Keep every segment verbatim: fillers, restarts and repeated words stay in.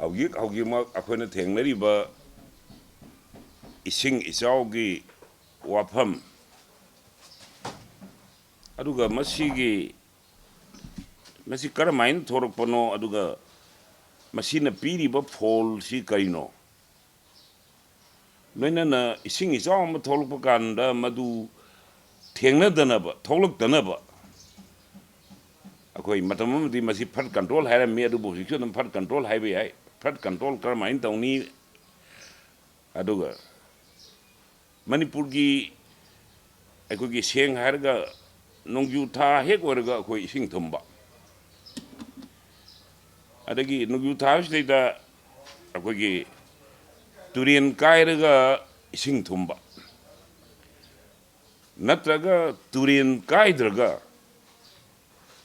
ꯍꯧꯖꯤꯛ ꯍꯧꯖꯤꯛꯃꯛ ꯑꯩꯈꯣꯏꯅ ꯊꯦꯡꯅꯔꯤꯕ ꯏꯁꯤꯡ ꯏꯆꯥꯎꯒꯤ ꯋꯥꯐꯝ, ꯑꯗꯨꯒ ꯃꯁꯤꯒꯤ, ꯃꯁꯤ ꯀꯔꯝꯍꯥꯏꯅ ꯊꯣꯔꯛꯄꯅꯣ, ꯑꯗꯨꯒ ꯃꯁꯤꯅ ꯄꯤꯔꯤꯕ ꯐꯣꯜꯁꯤ ꯀꯔꯤꯅꯣ? ꯂꯣꯏꯅꯅ ꯏꯁꯤꯡ ꯏꯆꯥꯎ ꯑꯃ ꯊꯣꯛꯂꯛꯄ ꯀꯥꯟꯗ ꯃꯗꯨ ꯊꯦꯡꯅꯗꯅꯕ, ꯊꯣꯛꯂꯛꯇꯅꯕ, ꯑꯩꯈꯣꯏ ꯃꯇꯝ ꯑꯃꯗꯤ ꯃꯁꯤ flood control ꯍꯥꯏꯔꯝꯃꯤ, ꯑꯗꯨꯕꯨ ꯍꯧꯖꯤꯛꯁꯨ ꯑꯗꯨꯝ flood control ꯍꯥꯏꯕ ꯌꯥꯏ꯫ Flood control ꯀꯔꯝꯍꯥꯏꯅ ꯇꯧꯅꯤ? ꯑꯗꯨꯒ ꯃꯅꯤꯄꯨꯔꯒꯤ, ꯑꯩꯈꯣꯏꯒꯤ ꯁꯦꯡꯅ ꯍꯥꯏꯔꯒ, ꯅꯣꯡꯖꯨ ꯊꯥ ꯍꯦꯛ ꯑꯣꯏꯔꯒ ꯑꯩꯈꯣꯏ ꯏꯁꯤꯡ ꯊꯨꯝꯕ, ꯑꯗꯒꯤ ꯅꯣꯡꯖꯨ ꯊꯥꯁꯤꯗꯩꯗ ꯑꯩꯈꯣꯏꯒꯤ ꯇꯨꯔꯦꯟ ꯀꯥꯏꯔꯒ ꯏꯁꯤꯡ ꯊꯨꯝꯕ, ꯅꯠꯇ꯭ꯔꯒ ꯇꯨꯔꯦꯟ ꯀꯥꯏꯗ꯭ꯔꯒ,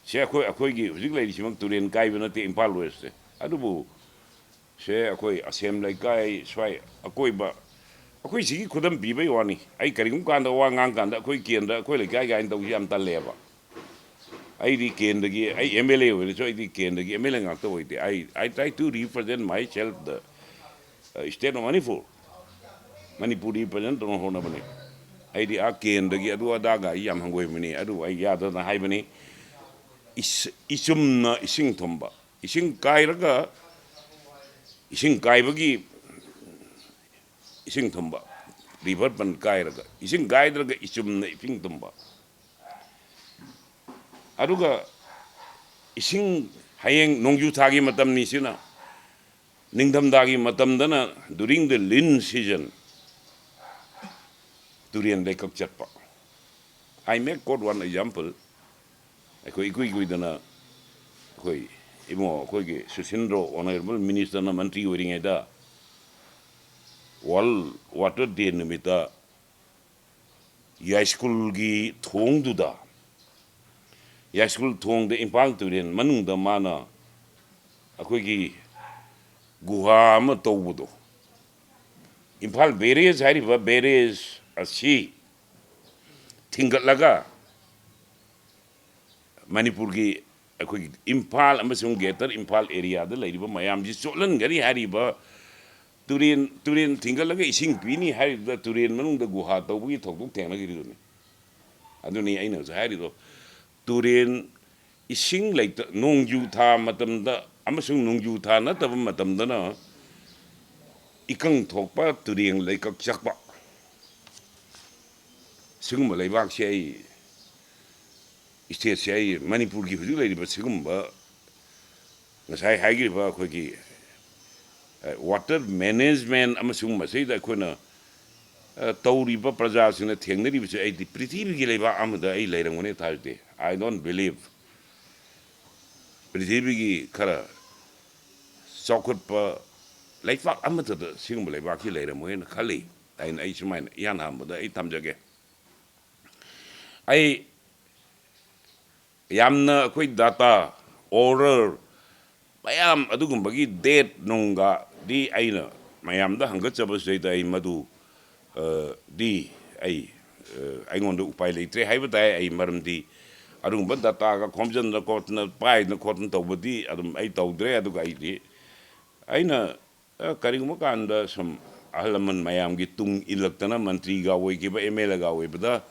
ꯁꯦ ꯑꯩꯈꯣꯏ, ꯑꯩꯈꯣꯏꯒꯤ ꯍꯧꯖꯤꯛ ꯂꯩꯔꯤꯁꯤꯃꯛ ꯇꯨꯔꯦꯟ ꯀꯥꯏꯕ ꯅꯠꯇꯦ ꯏꯝꯐꯥꯜ ꯋꯦꯁꯁꯦ, ꯑꯗꯨꯕꯨ ꯁꯦ ꯑꯩꯈꯣꯏ ꯑꯁꯦꯝ ꯂꯩꯀꯥꯏ ꯁ꯭ꯋꯥꯏ ꯑꯀꯣꯏꯕ, ꯑꯩꯈꯣꯏ ꯁꯤꯒꯤ ꯈꯨꯗꯝ ꯄꯤꯕꯩ ꯋꯥꯅꯤ꯫ ꯑꯩ ꯀꯔꯤꯒꯨꯝꯕ ꯀꯥꯟꯗ ꯋꯥ ꯉꯥꯡ ꯀꯥꯟꯗ ꯑꯩꯈꯣꯏ ꯀꯦꯟꯗ꯭ꯔ, ꯑꯩꯈꯣꯏ ꯂꯩꯀꯥꯏ ꯀꯥꯏꯅ ꯇꯧꯕꯁꯤ ꯌꯥꯝ ꯇꯜꯂꯦꯕ꯫ ꯑꯩꯗꯤ ꯀꯦꯟꯗ꯭ꯔꯒꯤ, ꯑꯩ M L A ꯑꯣꯏꯔꯁꯨ ꯑꯩꯗꯤ ꯀꯦꯟꯗ꯭ꯔꯒꯤ M L A ꯉꯥꯛꯇ ꯑꯣꯏꯗꯦ꯫ I, I try to represent myself, the, uh, state of Manipur꯫ Manipur represent ꯇꯧꯅ ꯍꯣꯠꯅꯕꯅꯤ꯫ ꯑꯩꯗꯤ ꯑꯥ ꯀꯦꯟꯗ꯭ꯔꯒꯤ ꯑꯗꯨ ꯑꯗꯥꯒ ꯑꯩ ꯌꯥꯝ ꯍꯪꯒꯣꯏꯕꯅꯤ꯫ ꯑꯗꯨꯕꯨ ꯑꯩ ꯌꯥꯗꯗꯅ ꯍꯥꯏꯕꯅꯤ꯫ ꯏꯁ-, ꯏꯆꯨꯝꯅ ꯏꯁꯤꯡ ꯊꯨꯝꯕ, ꯏꯁꯤꯡ ꯀꯥꯏꯔꯒ, ꯏꯁꯤꯡ ꯀꯥꯏꯕꯒꯤ ꯏꯁꯤꯡ ꯊꯨꯝꯕ, river ꯄꯟ ꯀꯥꯏꯔꯒ, ꯏꯁꯤꯡ ꯀꯥꯏꯗ꯭ꯔꯒ ꯏꯆꯨꯝꯅ ꯏꯁꯤꯡ ꯊꯨꯝꯕ꯫ ꯑꯗꯨꯒ ꯏꯁꯤꯡ, ꯍꯌꯦꯡ ꯅꯣꯡꯖꯨ ꯊꯥꯒꯤ ꯃꯇꯝꯅꯤ ꯁꯤꯅ, ꯅꯤꯡꯊꯝꯊꯥꯒꯤ ꯃꯇꯝꯗꯅ, during the lean season, ꯇꯨꯔꯦꯟ ꯂꯩꯀꯛ ꯆꯠꯄ꯫ I may quote one example꯫ ꯑꯩꯈꯣꯏ ꯏꯀꯨꯏ ꯀꯨꯏꯗꯅ ꯑꯩꯈꯣꯏ ꯏꯕꯨꯡꯉꯣ ꯑꯩꯈꯣꯏꯒꯤ ꯁꯨꯁꯤꯟꯗ꯭ꯔꯣ, honourable ministerꯅ ꯃꯟꯇ꯭ꯔꯤ ꯑꯣꯏꯔꯤꯉꯩꯗ World Water Day ꯅꯨꯃꯤꯠꯇ ꯌꯥꯏꯁ꯭ꯀꯨꯜꯒꯤ ꯊꯣꯡꯗꯨꯗ, ꯌꯥꯏꯁ꯭ꯀꯨꯜ ꯊꯣꯡꯗ ꯏꯝꯐꯥꯜ ꯇꯨꯔꯦꯜ ꯃꯅꯨꯡꯗ ꯃꯥꯅ ꯑꯩꯈꯣꯏꯒꯤ ꯒꯨꯍꯥ ꯑꯃ ꯇꯧꯕꯗꯣ, ꯏꯝꯐꯥꯜ barrage ꯍꯥꯏꯔꯤꯕ barrage ꯑꯁꯤ ꯊꯤꯡꯒꯠꯂꯒ ꯃꯅꯤꯄꯨꯔꯒꯤ ꯑꯩꯈꯣꯏꯒꯤ ꯏꯝꯐꯥꯜ ꯑꯃꯁꯨꯡ ꯒ꯭ꯔꯦꯇꯔ ꯏꯝꯐꯥꯜ ꯑꯦꯔꯤꯌꯥꯗ ꯂꯩꯔꯤꯕ ꯃꯌꯥꯝꯁꯤ ꯆꯣꯠꯍꯟꯒꯅꯤ ꯍꯥꯏꯔꯤꯕ, ꯇꯨꯔꯦꯟ, ꯇꯨꯔꯦꯟ ꯊꯤꯡꯒꯠꯂꯒ ꯏꯁꯤꯡ ꯄꯤꯅꯤ ꯍꯥꯏꯔꯤꯗꯨꯗ ꯇꯨꯔꯦꯟ ꯃꯅꯨꯡꯗ ꯒꯨꯍꯥ ꯇꯧꯕꯒꯤ ꯊꯧꯗꯣꯛ ꯊꯦꯡꯅꯈꯤꯕꯗꯨꯅꯤ꯫ ꯑꯗꯨꯅꯤ ꯑꯩꯅ ꯍꯧꯖꯤꯛ ꯍꯥꯏꯔꯤꯗꯣ, ꯇꯨꯔꯦꯟ ꯏꯁꯤꯡ ꯂꯩꯇ-, ꯅꯣꯡꯖꯨ ꯊꯥ ꯃꯇꯝꯗ ꯑꯃꯁꯨꯡ ꯅꯣꯡꯖꯨ ꯊꯥ ꯅꯠꯇꯕ ꯃꯇꯝꯗꯅ ꯏꯀꯪ ꯊꯣꯛꯄ, ꯇꯨꯔꯦꯟ ꯂꯩꯀꯛ ꯆꯛꯄ, ꯁꯤꯒꯨꯝꯕ ꯂꯩꯕꯥꯛꯁꯦ ꯑꯩ, ꯁ꯭ꯇꯦꯠꯁꯦ ꯑꯩ, ꯃꯅꯤꯄꯨꯔꯒꯤ ꯍꯧꯖꯤꯛ ꯂꯩꯔꯤꯕ ꯁꯤꯒꯨꯝꯕ ꯉꯁꯥꯏ ꯍꯥꯏꯈ꯭ꯔꯤꯕ ꯑꯩꯈꯣꯏꯒꯤ, ꯑ, ꯋꯥꯇꯔ ꯃꯦꯅꯦꯖꯃꯦꯟ ꯑꯃꯁꯨꯡ ꯃꯁꯤꯗ ꯑꯩꯈꯣꯏꯅ, ꯑ, ꯇꯧꯔꯤꯕ ꯄ꯭ꯔꯖꯥꯁꯤꯡꯅ ꯊꯦꯡꯅꯔꯤꯕꯁꯦ, ꯑꯩꯗꯤ ꯄ꯭ꯔꯤꯊꯤꯕꯤꯒꯤ ꯂꯩꯕꯥꯛ ꯑꯃꯗ ꯑꯩ ꯂꯩꯔꯝꯒꯅꯤ ꯊꯥꯖꯗꯦ꯫ I don't believe ꯄ꯭ꯔꯤꯊꯤꯕꯤꯒꯤ ꯈꯔ ꯆꯥꯎꯈꯠꯄ ꯂꯩꯕꯥꯛ ꯑꯃꯠꯇꯗ ꯁꯤꯒꯨꯝꯕ ꯂꯩꯕꯥꯛꯁꯤ ꯂꯩꯔꯝꯃꯣꯏꯅ ꯈꯜꯂꯤ꯫ ꯑꯩꯅ, ꯑꯩ ꯁꯨꯃꯥꯏꯅ ꯏꯍꯥꯟ ꯍꯥꯟꯕꯗ ꯑꯩ ꯊꯝꯖꯒꯦ꯫ ꯑꯩ ꯌꯥꯝꯅ ꯑꯩꯈꯣꯏ ꯗꯥꯇꯥ, ꯑꯣꯔꯔ, ꯃꯌꯥꯝ ꯑꯗꯨꯒꯨꯝꯕꯒꯤ ꯗꯦꯠ ꯅꯨꯡꯒꯗꯤ ꯑꯩꯅ ꯃꯌꯥꯝꯗ ꯍꯪꯒꯠꯆꯕꯁꯤꯗꯩꯗ ꯑꯩ ꯃꯗꯨ, ꯑ, ꯗꯤ ꯑꯩ, ꯑ, ꯑꯩꯉꯣꯟꯗ ꯎꯄꯥꯏ ꯂꯩꯇ꯭ꯔꯦ ꯍꯥꯏꯕ ꯇꯥꯏ꯫ ꯑꯩ ꯃꯔꯝꯗꯤ ꯑꯗꯨꯒꯨꯝꯕ ꯗꯥꯇꯥꯒ ꯈꯣꯝꯖꯤꯟꯗꯅ ꯈꯣꯠꯇꯅ, ꯄꯥꯏꯗꯅ ꯈꯣꯠꯇꯅ ꯇꯧꯕꯗꯤ ꯑꯗꯨꯝ ꯑꯩ ꯇꯧꯗ꯭ꯔꯦ꯫ ꯑꯗꯨꯒ ꯑꯩꯗꯤ ꯑꯩꯅ, ꯑ, ꯀꯔꯤꯒꯨꯝꯕ ꯀꯥꯟꯗ ꯁꯨꯝ ꯑꯍꯜ ꯂꯃꯟ ꯃꯌꯥꯝꯒꯤ ꯇꯨꯡ ꯏꯜꯂꯛꯇꯅ ꯃꯟꯇ꯭ꯔꯤꯒ ꯑꯣꯏꯈꯤꯕ, ꯑꯦꯝ ꯑꯦꯜ ꯑꯦꯒ ꯑꯣꯏꯕꯗ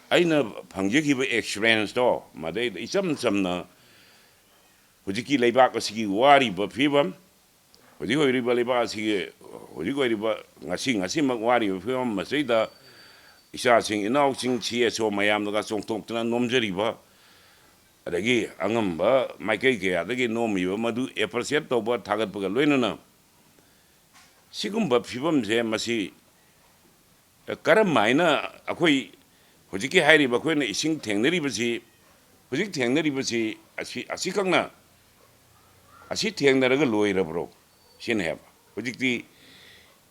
ꯑꯩꯅ ꯐꯪꯖꯈꯤꯕ ꯑꯦꯛꯁꯄꯤꯔꯤꯌꯦꯟꯁꯇꯣ, ꯃꯗꯩꯗ ꯏꯆꯝ ꯆꯝꯅ ꯍꯧꯖꯤꯛꯀꯤ ꯂꯩꯕꯥꯛ ꯑꯁꯤꯒꯤ ꯋꯥꯔꯤꯕ ꯐꯤꯕꯝ, ꯍꯧꯖꯤꯛ ꯑꯣꯏꯔꯤꯕ ꯂꯩꯕꯥꯛ ꯑꯁꯤꯒꯤ ꯍꯧꯖꯤꯛ ꯑꯣꯏꯔꯤꯕ ꯉꯁꯤ, ꯉꯁꯤꯃꯛ ꯋꯥꯔꯤꯕ ꯐꯤꯕꯝ ꯑꯁꯤꯗ ꯏꯆꯥꯁꯤꯡ ꯏꯅꯥꯎꯁꯤꯡ ꯁꯤ ꯑꯦꯁ ꯑꯣ ꯃꯌꯥꯝꯅꯒ ꯆꯣꯡꯊꯣꯛꯇꯅ ꯅꯣꯝꯖꯔꯤꯕ, ꯑꯗꯒꯤ ꯑꯉꯝꯕ ꯃꯥꯏꯀꯩ ꯀꯌꯥꯗꯒꯤ ꯅꯣꯝꯃꯤꯕ ꯃꯗꯨ ꯑꯦꯄ꯭ꯔꯤꯁꯤꯌꯦꯠ ꯇꯧꯕ, ꯊꯥꯒꯠꯄꯒ ꯂꯣꯏꯅꯅ ꯁꯤꯒꯨꯝꯕ ꯐꯤꯕꯝꯁꯦ ꯃꯁꯤ ꯀꯔꯝ ꯍꯥꯏꯅ ꯑꯩꯈꯣꯏ ꯍꯧꯖꯤꯛꯀꯤ ꯍꯥꯏꯔꯤꯕ ꯑꯩꯈꯣꯏꯅ ꯏꯁꯤꯡ ꯊꯦꯡꯅꯔꯤꯕꯁꯤ, ꯍꯧꯖꯤꯛ ꯊꯦꯡꯅꯔꯤꯕꯁꯤ ꯑꯁꯤ, ꯑꯁꯤꯈꯛꯅ, ꯑꯁꯤ ꯊꯦꯡꯅꯔꯒ ꯂꯣꯏꯔꯕ꯭ꯔꯣ? ꯁꯤꯅꯦꯕ꯫ ꯍꯧꯖꯤꯛꯇꯤ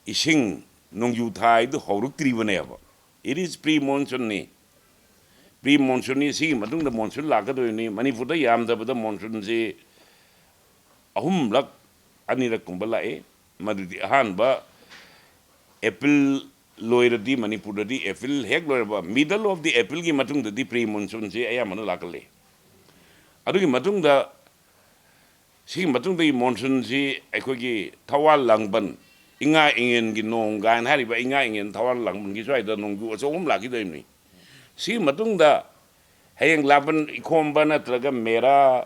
ꯏꯁꯤꯡ ꯅꯣꯡꯖꯨ ꯊꯥ ꯍꯥꯏꯗꯨ ꯍꯧꯔꯛꯇ꯭ꯔꯤꯕꯅꯦꯕ꯫ It is pre monsoonꯅꯤ꯫ Pre monsoonꯅꯤ, ꯁꯤꯒꯤ ꯃꯇꯨꯡꯗ ꯃꯣꯟꯁꯨꯟ ꯂꯥꯛꯀꯗꯣꯏꯅꯤ꯫ ꯃꯅꯤꯄꯨꯔꯗ ꯌꯥꯝꯗꯕꯗ ꯃꯣꯟꯁꯨꯟꯁꯤ ꯑꯍꯨꯝꯂꯛ, ꯑꯅꯤꯔꯛꯀꯨꯝꯕ ꯂꯥꯛꯏ꯫ ꯃꯗꯨꯗꯤ ꯑꯍꯥꯟꯕ ꯑꯦꯄ꯭ꯔꯤꯜ ꯂꯣꯏꯔꯗꯤ, ꯃꯅꯤꯄꯨꯔꯗꯗꯤ ꯑꯦꯄ꯭ꯔꯤꯜ ꯍꯦꯛ ꯂꯣꯏꯔꯕ, middle of the ꯑꯦꯄ꯭ꯔꯤꯜꯒꯤ ꯃꯇꯨꯡꯗꯗꯤ pre monsoonꯁꯤ ꯑꯌꯥꯝꯕꯅ ꯂꯥꯛꯀꯜꯂꯤ꯫ ꯑꯗꯨꯒꯤ ꯃꯇꯨꯡꯗ, ꯁꯤꯒꯤ ꯃꯇꯨꯡꯗꯒꯤ ꯃꯣꯟꯁꯨꯟꯁꯤ ꯑꯩꯈꯣꯏꯒꯤ ꯊꯋꯥꯟ ꯂꯥꯡꯕꯟ, ꯏꯉꯥ ꯏꯉꯦꯟꯒꯤ ꯅꯣꯡ ꯀꯥꯏꯅ ꯍꯥꯏꯔꯤꯕ ꯏꯉꯥ ꯏꯉꯦꯟ ꯊꯋꯥꯟ ꯂꯥꯡꯕꯟꯒꯤ ꯁ꯭ꯋꯥꯏꯗ ꯅꯣꯡꯖꯨ ꯑꯆꯧꯕ ꯑꯃ ꯂꯥꯛꯈꯤꯗꯣꯏꯅꯤ꯫ ꯁꯤꯒꯤ ꯃꯇꯨꯡꯗ ꯍꯌꯦꯡ ꯂꯥꯡꯕꯟ ꯏꯈꯣꯝꯕ ꯅꯠꯇ꯭ꯔꯒ ꯃꯦꯔꯥ,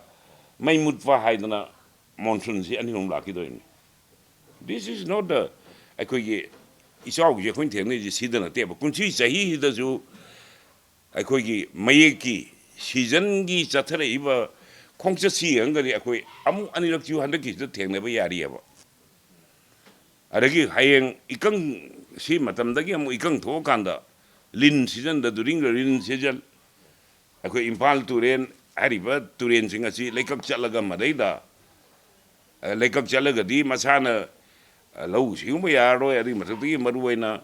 ꯃꯩ ꯃꯨꯠꯄ ꯍꯥꯏꯗꯅ ꯃꯣꯟꯁꯨꯟꯁꯤ ꯑꯅꯤ ꯑꯍꯨꯝ ꯂꯥꯛꯈꯤꯗꯣꯏꯅꯤ꯫ This is not the, ꯑꯩꯈꯣꯏꯒꯤ ꯏꯆꯥꯎꯒꯤꯁꯦ ꯑꯩꯈꯣꯏꯅ ꯊꯦꯡꯅꯔꯤꯁꯦ ꯁꯤꯗ ꯅꯠꯇꯦꯕ꯫ ꯀꯨꯝꯁꯤ ꯆꯍꯤꯁꯤꯗꯁꯨ ꯑꯩꯈꯣꯏꯒꯤ ꯃꯌꯦꯛꯀꯤ ꯁꯤꯖꯟꯒꯤ ꯆꯠꯊꯔꯛꯏꯕ ꯈꯣꯡꯆꯠꯁꯤ ꯌꯦꯡꯉꯒꯗꯤ ꯑꯩꯈꯣꯏ ꯑꯃꯨꯛ ꯑꯅꯤꯔꯛꯁꯨ ꯍꯟꯗꯛꯀꯤꯁꯤꯗ ꯊꯦꯡꯅꯕ ꯌꯥꯔꯤꯑꯕ꯫ ꯑꯗꯒꯤ ꯍꯌꯦꯡ ꯏꯀꯪ, ꯁꯤ ꯃꯇꯝꯗꯒꯤ ꯑꯃꯨꯛ ꯏꯀꯪ ꯊꯣꯛꯑꯀꯥꯟꯗ ꯂꯤꯟ ꯁꯤꯖꯟꯗ, during the rain season, ꯑꯩꯈꯣꯏ ꯏꯝꯐꯥꯜ ꯇꯨꯔꯦꯟ ꯍꯥꯏꯔꯤꯕ ꯇꯨꯔꯦꯟꯁꯤꯡ ꯑꯁꯤ ꯂꯩꯀꯛ ꯆꯠꯂꯒ ꯃꯗꯩꯗ, ꯑ, ꯂꯩꯀꯛ ꯆꯠꯂꯒꯗꯤ ꯃꯁꯥꯅ, ꯑ, ꯂꯧꯎ ꯁꯤꯡꯎꯕ ꯌꯥꯔꯔꯣꯏ꯫ ꯑꯗꯨꯒꯤ ꯃꯊꯛꯇꯒꯤ ꯃꯔꯨꯑꯣꯏꯅ,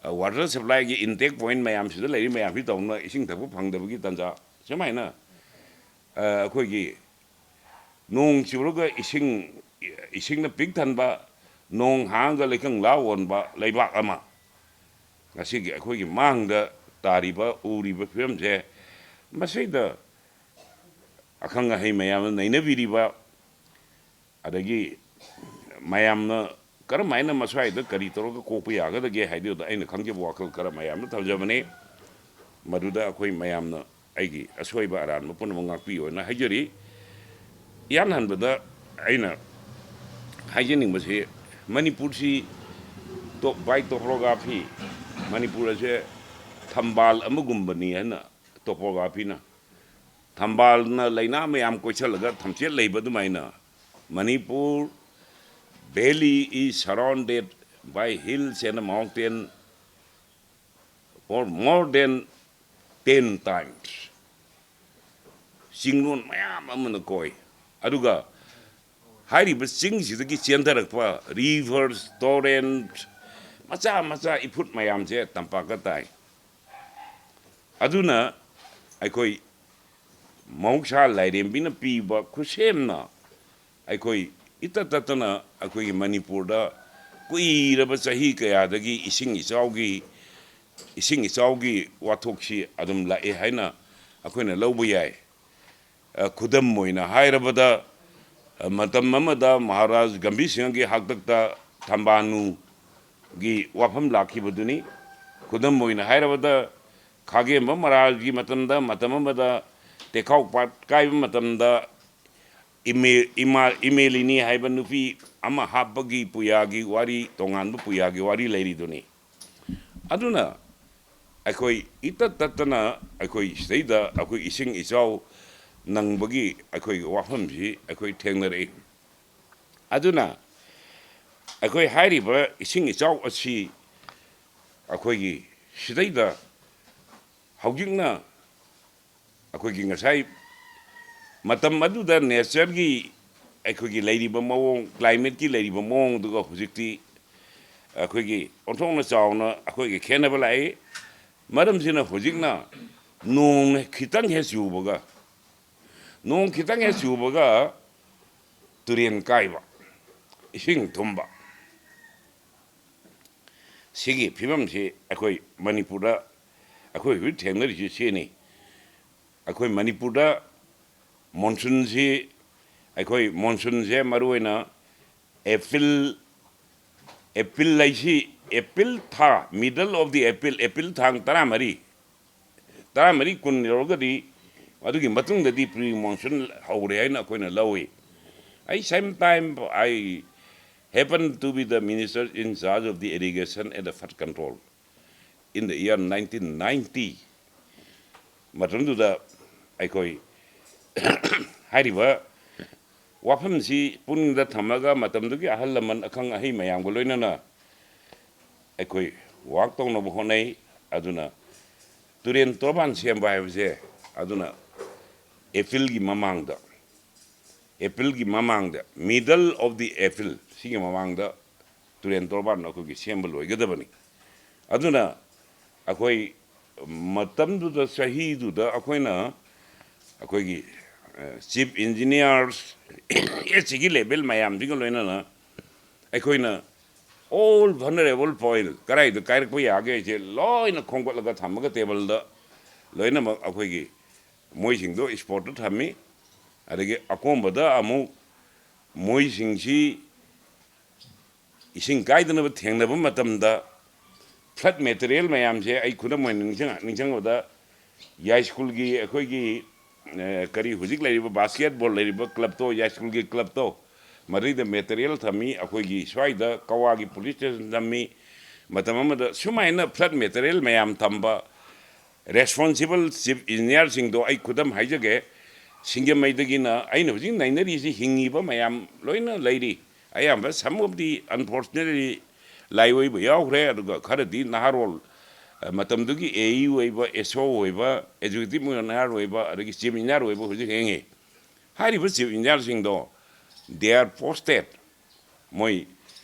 ꯑ, water supplyꯒꯤ intake point ꯃꯌꯥꯝꯁꯤꯗ ꯂꯩꯔꯤ ꯃꯌꯥꯝꯁꯤ ꯇꯧꯅ ꯏꯁꯤꯡ ꯊꯛꯄ ꯐꯪꯗꯕꯒꯤ ꯇꯥꯟꯖꯥ꯫ ꯁꯨꯃꯥꯏꯅ, ꯑ, ꯑꯩꯈꯣꯏꯒꯤ ꯅꯣꯡ ꯆꯨꯔꯒ ꯏꯁꯤꯡ, ꯏꯁꯤꯡꯅ ꯄꯤꯛ ꯊꯟꯕ, ꯅꯣꯡ ꯍꯥꯡꯉꯒ ꯂꯩꯀꯪ ꯂꯥ ꯑꯣꯟꯕ ꯂꯩꯕꯥꯛ ꯑꯃ ꯉꯁꯤꯒꯤ ꯑꯩꯈꯣꯏꯒꯤ ꯃꯥꯡꯗ ꯇꯥꯔꯤꯕ, ꯎꯔꯤꯕ ꯐꯤꯕꯝꯁꯦ, ꯃꯁꯤꯗ ꯑꯈꯪ ꯑꯍꯩ ꯃꯌꯥꯝꯅ ꯅꯩꯅꯕꯤꯔꯤꯕ, ꯑꯗꯒꯤ ꯃꯌꯥꯝꯅ ꯀꯔꯝ ꯍꯥꯏꯅ ꯃꯁ꯭ꯋꯥꯏꯗ ꯀꯔꯤ ꯇꯧꯔꯒ ꯀꯣꯛꯄ ꯌꯥꯒꯗꯒꯦ ꯍꯥꯏꯕꯗꯨꯗ ꯑꯩꯅ ꯈꯪꯖꯕ ꯋꯥꯈꯜ ꯈꯔ ꯃꯌꯥꯝꯗ ꯊꯝꯖꯕꯅꯤ꯫ ꯃꯗꯨꯗ ꯑꯩꯈꯣꯏ ꯃꯌꯥꯝꯅ ꯑꯩꯒꯤ ꯑꯁꯣꯏꯕ ꯑꯔꯥꯟꯕ ꯄꯨꯝꯅꯃꯛ ꯉꯥꯛꯄꯤꯌꯣꯅ ꯍꯥꯏꯖꯔꯤ꯫ ꯏꯍꯥꯟ ꯍꯥꯟꯕꯗ ꯑꯩꯅ ꯍꯥꯏꯖꯅꯤꯡꯕꯁꯤ, ꯃꯅꯤꯄꯨꯔꯁꯤ top, by topography, ꯃꯅꯤꯄꯨꯔ ꯑꯁꯦ ꯊꯝꯕꯥꯜ ꯑꯃꯒꯨꯝꯕꯅꯤ ꯍꯥꯏꯅ topographyꯅ, ꯊꯝꯕꯥꯜꯅ ꯂꯩꯅꯥ ꯃꯌꯥꯝ ꯀꯣꯏꯁꯜꯂꯒ ꯊꯝꯆꯦꯠ ꯂꯩꯕ ꯑꯗꯨꯃꯥꯏꯅ, Manipur valley is surrounded by hills and mountain for more than ten times. ꯆꯤꯡꯂꯣꯟ ꯃꯌꯥꯝ ꯑꯃꯅ ꯀꯣꯏ꯫ ꯑꯗꯨꯒ ꯍꯥꯏꯔꯤꯕ ꯆꯤꯡꯁꯤꯗꯒꯤ ꯆꯦꯟꯊꯔꯛꯄ rivers, torrent, ꯃꯆꯥ ꯃꯆꯥ ꯏꯐꯨꯠ ꯃꯌꯥꯝꯁꯦ ꯇꯝꯄꯥꯛꯇ ꯇꯥꯏ꯫ ꯑꯗꯨꯅ ꯑꯩꯈꯣꯏ ꯃꯍꯧꯁꯥ ꯂꯥꯏꯔꯦꯝꯕꯤꯅ ꯄꯤꯕ ꯈꯨꯠꯁꯦꯝꯅ ꯑꯩꯈꯣꯏ ꯏꯇꯠ ꯇꯠꯇꯅ ꯑꯩꯈꯣꯏꯒꯤ ꯃꯅꯤꯄꯨꯔꯗ ꯀꯨꯏꯔꯕ ꯆꯍꯤ ꯀꯌꯥꯗꯒꯤ ꯏꯁꯤꯡ ꯏꯆꯥꯎꯒꯤ, ꯏꯁꯤꯡ ꯏꯆꯥꯎꯒꯤ ꯋꯥꯊꯣꯛꯁꯤ ꯑꯗꯨꯝ ꯂꯥꯛꯑꯦ ꯍꯥꯏꯅ ꯑꯩꯈꯣꯏꯅ ꯂꯧꯕ ꯌꯥꯏ꯫ ꯑ, ꯈꯨꯗꯝ ꯑꯣꯏꯅ ꯍꯥꯏꯔꯕꯗ, ꯑ, ꯃꯇꯝ ꯑꯃꯗ ꯃꯍꯥꯔꯥꯖ ꯒꯝꯚꯤꯔ ꯁꯤꯡꯍꯒꯤ ꯍꯥꯛꯇꯛꯇ ꯊꯝꯕꯥꯅꯨꯒꯤ ꯋꯥꯐꯝ ꯂꯥꯛꯈꯤꯕꯗꯨꯅꯤ꯫ ꯈꯨꯗꯝ ꯑꯣꯏꯅ ꯍꯥꯏꯔꯕꯗ, ꯈꯥꯒꯦꯝꯕ ꯃꯍꯥꯔꯥꯖꯒꯤ ꯃꯇꯝꯗ, ꯃꯇꯝ ꯑꯃꯗ ꯇꯦꯈꯥꯎ ꯄꯥꯠ ꯀꯥꯏꯕ ꯃꯇꯝꯗ ꯏꯃꯦ-, ꯏꯃꯥ-, ꯏꯃꯦꯂꯤꯅꯤ ꯍꯥꯏꯕ ꯅꯨꯄꯤ ꯑꯃ ꯍꯥꯞꯄꯒꯤ ꯄꯨꯌꯥꯒꯤ ꯋꯥꯔꯤ, ꯇꯣꯉꯥꯟꯕ ꯄꯨꯌꯥꯒꯤ ꯋꯥꯔꯤ ꯂꯩꯔꯤꯗꯨꯅꯤ꯫ ꯑꯗꯨꯅ ꯑꯩꯈꯣꯏ ꯏꯇꯠ ꯇꯠꯇꯅ ꯑꯩꯈꯣꯏ ꯁꯤꯗꯩꯗ ꯑꯩꯈꯣꯏ ꯏꯁꯤꯡ ꯏꯆꯥꯎ ꯅꯪꯕꯒꯤ ꯑꯩꯈꯣꯏꯒꯤ ꯋꯥꯐꯝꯁꯤ ꯑꯩꯈꯣꯏ ꯊꯦꯡꯅꯔꯛꯏ꯫ ꯑꯗꯨꯅ ꯑꯩꯈꯣꯏ ꯍꯥꯏꯔꯤꯕ ꯏꯁꯤꯡ ꯏꯆꯥꯎ ꯑꯁꯤ ꯑꯩꯈꯣꯏꯒꯤ ꯁꯤꯗꯩꯗ ꯍꯧꯖꯤꯛꯅ ꯑꯩꯈꯣꯏꯒꯤ ꯉꯁꯥꯏ ꯃꯇꯝ ꯑꯗꯨꯗ ꯅꯦꯆꯔꯒꯤ ꯑꯩꯈꯣꯏꯒꯤ ꯂꯩꯔꯤꯕ ꯃꯑꯣꯡ, ꯀ꯭ꯂꯥꯏꯃꯦꯠꯀꯤ ꯂꯩꯔꯤꯕ ꯃꯑꯣꯡꯗꯨꯒ ꯍꯧꯖꯤꯛꯇꯤ ꯑꯩꯈꯣꯏꯒꯤ ꯑꯣꯟꯊꯣꯛꯅ ꯆꯥꯎꯅ ꯑꯩꯈꯣꯏꯒꯤ ꯈꯦꯠꯅꯕ ꯂꯥꯛꯏ꯫ ꯃꯔꯝꯁꯤꯅ ꯍꯧꯖꯤꯛꯅ ꯅꯣꯡ ꯈꯤꯇꯪ ꯍꯦꯛ ꯆꯨꯕꯒ, ꯅꯣꯡ ꯈꯤꯇꯪ ꯍꯦꯛ ꯆꯨꯕꯒ ꯇꯨꯔꯦꯟ ꯀꯥꯏꯕ, ꯏꯁꯤꯡ ꯊꯨꯝꯕ, ꯁꯤꯒꯤ ꯐꯤꯕꯝꯁꯤ ꯑꯩꯈꯣꯏ ꯃꯅꯤꯄꯨꯔꯗ ꯑꯩꯈꯣꯏ ꯍꯧꯖꯤꯛ ꯊꯦꯡꯅꯔꯤꯁꯤ ꯁꯤꯅꯤ꯫ ꯑꯩꯈꯣꯏ ꯃꯅꯤꯄꯨꯔꯗ ꯃꯣꯟꯁꯨꯟꯁꯤ, ꯑꯩꯈꯣꯏ ꯃꯣꯟꯁꯨꯟꯁꯦ ꯃꯔꯨꯑꯣꯏꯅ ꯑꯦꯄ꯭ꯔꯤꯜ, ꯑꯦꯄ꯭ꯔꯤꯜ ꯍꯥꯏꯁꯤ, ꯑꯦꯄ꯭ꯔꯤꯜ ꯊꯥ, middle of the April, April ꯇꯥꯡ ꯇꯔꯥꯃꯔꯤ, ꯇꯔꯥꯃꯔꯤ, ꯀꯨꯟ ꯌꯧꯔꯒꯗꯤ ꯑꯗꯨꯒꯤ ꯃꯇꯨꯡꯗꯗꯤ pre monsoon ꯍꯧꯔꯦ ꯍꯥꯏꯅ ꯑꯩꯈꯣꯏꯅ ꯂꯧꯏ꯫ I sometime I happen to be the minister in charge of the irrigation and the flood control in the year nineteen ninety꯫ ꯃꯇꯝꯗꯨꯗ ꯑꯩꯈꯣꯏ ꯍꯥꯏꯔꯤꯕ ꯋꯥꯐꯝꯁꯤ ꯄꯨꯛꯅꯤꯡꯗ ꯊꯝꯃꯒ ꯃꯇꯝꯗꯨꯒꯤ ꯑꯍꯜ ꯂꯃꯟ ꯑꯈꯪ ꯑꯍꯩ ꯃꯌꯥꯝꯒ ꯂꯣꯏꯅꯅ ꯑꯩꯈꯣꯏ ꯋꯥꯛ ꯇꯧꯅꯕ ꯍꯣꯠꯅꯩ꯫ ꯑꯗꯨꯅ ꯇꯨꯔꯦꯟ ꯇꯣꯔꯕꯥꯟ ꯁꯦꯝꯕ ꯍꯥꯏꯕꯁꯦ ꯑꯗꯨꯅ ꯑꯦꯄ꯭ꯔꯤꯜꯒꯤ ꯃꯃꯥꯡꯗ, ꯑꯦꯄ꯭ꯔꯤꯜꯒꯤ ꯃꯃꯥꯡꯗ, middle of the April, ꯁꯤꯒꯤ ꯃꯃꯥꯡꯗ ꯇꯨꯔꯦꯟ ꯇꯣꯔꯕꯥꯟ ꯑꯩꯈꯣꯏꯒꯤ ꯁꯦꯝꯕ ꯂꯣꯏꯒꯗꯕꯅꯤ꯫ ꯑꯗꯨꯅ ꯑꯩꯈꯣꯏ ꯃꯇꯝꯗꯨꯗ, ꯆꯍꯤꯗꯨꯗ ꯑꯩꯈꯣꯏꯅ ꯑꯩꯈꯣꯏꯒꯤ, ꯑ, chief engineers, ꯑꯦꯁꯤꯒꯤ level ꯃꯌꯥꯝꯁꯤꯒ ꯂꯣꯏꯅꯅ ꯑꯩꯈꯣꯏꯅ all vulnerable point ꯀꯗꯥꯏꯗ ꯀꯥꯏꯔꯛꯄ ꯌꯥꯒꯦ ꯍꯥꯏꯁꯦ ꯂꯣꯏꯅ ꯈꯣꯝꯒꯠꯂꯒ ꯊꯝꯃꯒ ꯇꯦꯕꯜꯗ ꯂꯣꯏꯅꯃꯛ ꯑꯩꯈꯣꯏꯒꯤ ꯃꯣꯏꯁꯤꯡꯗꯣ spotꯇ ꯊꯝꯃꯤ꯫ ꯑꯗꯒꯤ ꯑꯀꯣꯝꯕꯗ ꯑꯃꯨꯛ ꯃꯣꯏꯁꯤꯡꯁꯤ ꯏꯁꯤꯡ ꯀꯥꯏꯗꯅꯕ ꯊꯦꯡꯅꯕ ꯃꯇꯝꯗ flood material ꯃꯌꯥꯝꯁꯦ ꯑꯩ ꯈꯨꯗꯝ ꯑꯣꯏꯅ ꯅꯤꯡꯁꯤꯡ-, ꯅꯤꯡꯁꯤꯡꯕꯗ ꯌꯥꯏꯁ꯭ꯀꯨꯜꯒꯤ ꯑꯩꯈꯣꯏꯒꯤ, ꯑꯦ, ꯀꯔꯤ ꯍꯧꯖꯤꯛ ꯂꯩꯔꯤꯕ basketball ꯂꯩꯔꯤꯕ clubꯇꯣ, ꯌꯥꯏꯁ꯭ꯀꯨꯜꯒꯤ clubꯇꯣ, ꯃꯗꯩꯗ material ꯊꯝꯃꯤ꯫ ꯑꯩꯈꯣꯏꯒꯤ ꯁ꯭ꯋꯥꯏꯗ ꯀꯋꯥꯒꯤ police station ꯊꯝꯃꯤ꯫ ꯃꯇꯝ ꯑꯃꯗ ꯁꯨꯃꯥꯏꯅ flood material ꯃꯌꯥꯝ ꯊꯝꯕ responsible chief engineerꯁꯤꯡꯗꯣ ꯑꯩ ꯈꯨꯗꯝ ꯍꯥꯏꯖꯒꯦ꯫ ꯁꯤꯡꯖꯃꯩꯗꯒꯤꯅ ꯑꯩꯅ ꯍꯧꯖꯤꯛ ꯅꯩꯅꯔꯤꯁꯤ ꯍꯤꯡꯉꯤꯕ ꯃꯌꯥꯝ ꯂꯣꯏꯅ ꯂꯩꯔꯤ꯫ ꯑꯌꯥꯝꯕ, some of the unfortunately ꯂꯥꯏꯑꯣꯏꯕ ꯌꯥꯎꯈ꯭ꯔꯦ, ꯑꯗꯨꯒ ꯈꯔꯗꯤ ꯅꯍꯥꯔꯣꯜ, ꯑ, ꯃꯇꯝꯗꯨꯒꯤ AE ꯑꯣꯏꯕ, SO ꯑꯣꯏꯕ, executive ꯅꯍꯥꯔꯣꯜ ꯑꯣꯏꯕ, ꯑꯗꯒꯤ chief engineer ꯑꯣꯏꯕ ꯍꯧꯖꯤꯛ ꯍꯤꯡꯉꯤ꯫ ꯍꯥꯏꯔꯤꯕ chief engineerꯁꯤꯡꯗꯣ, they are posted, ꯃꯣꯏ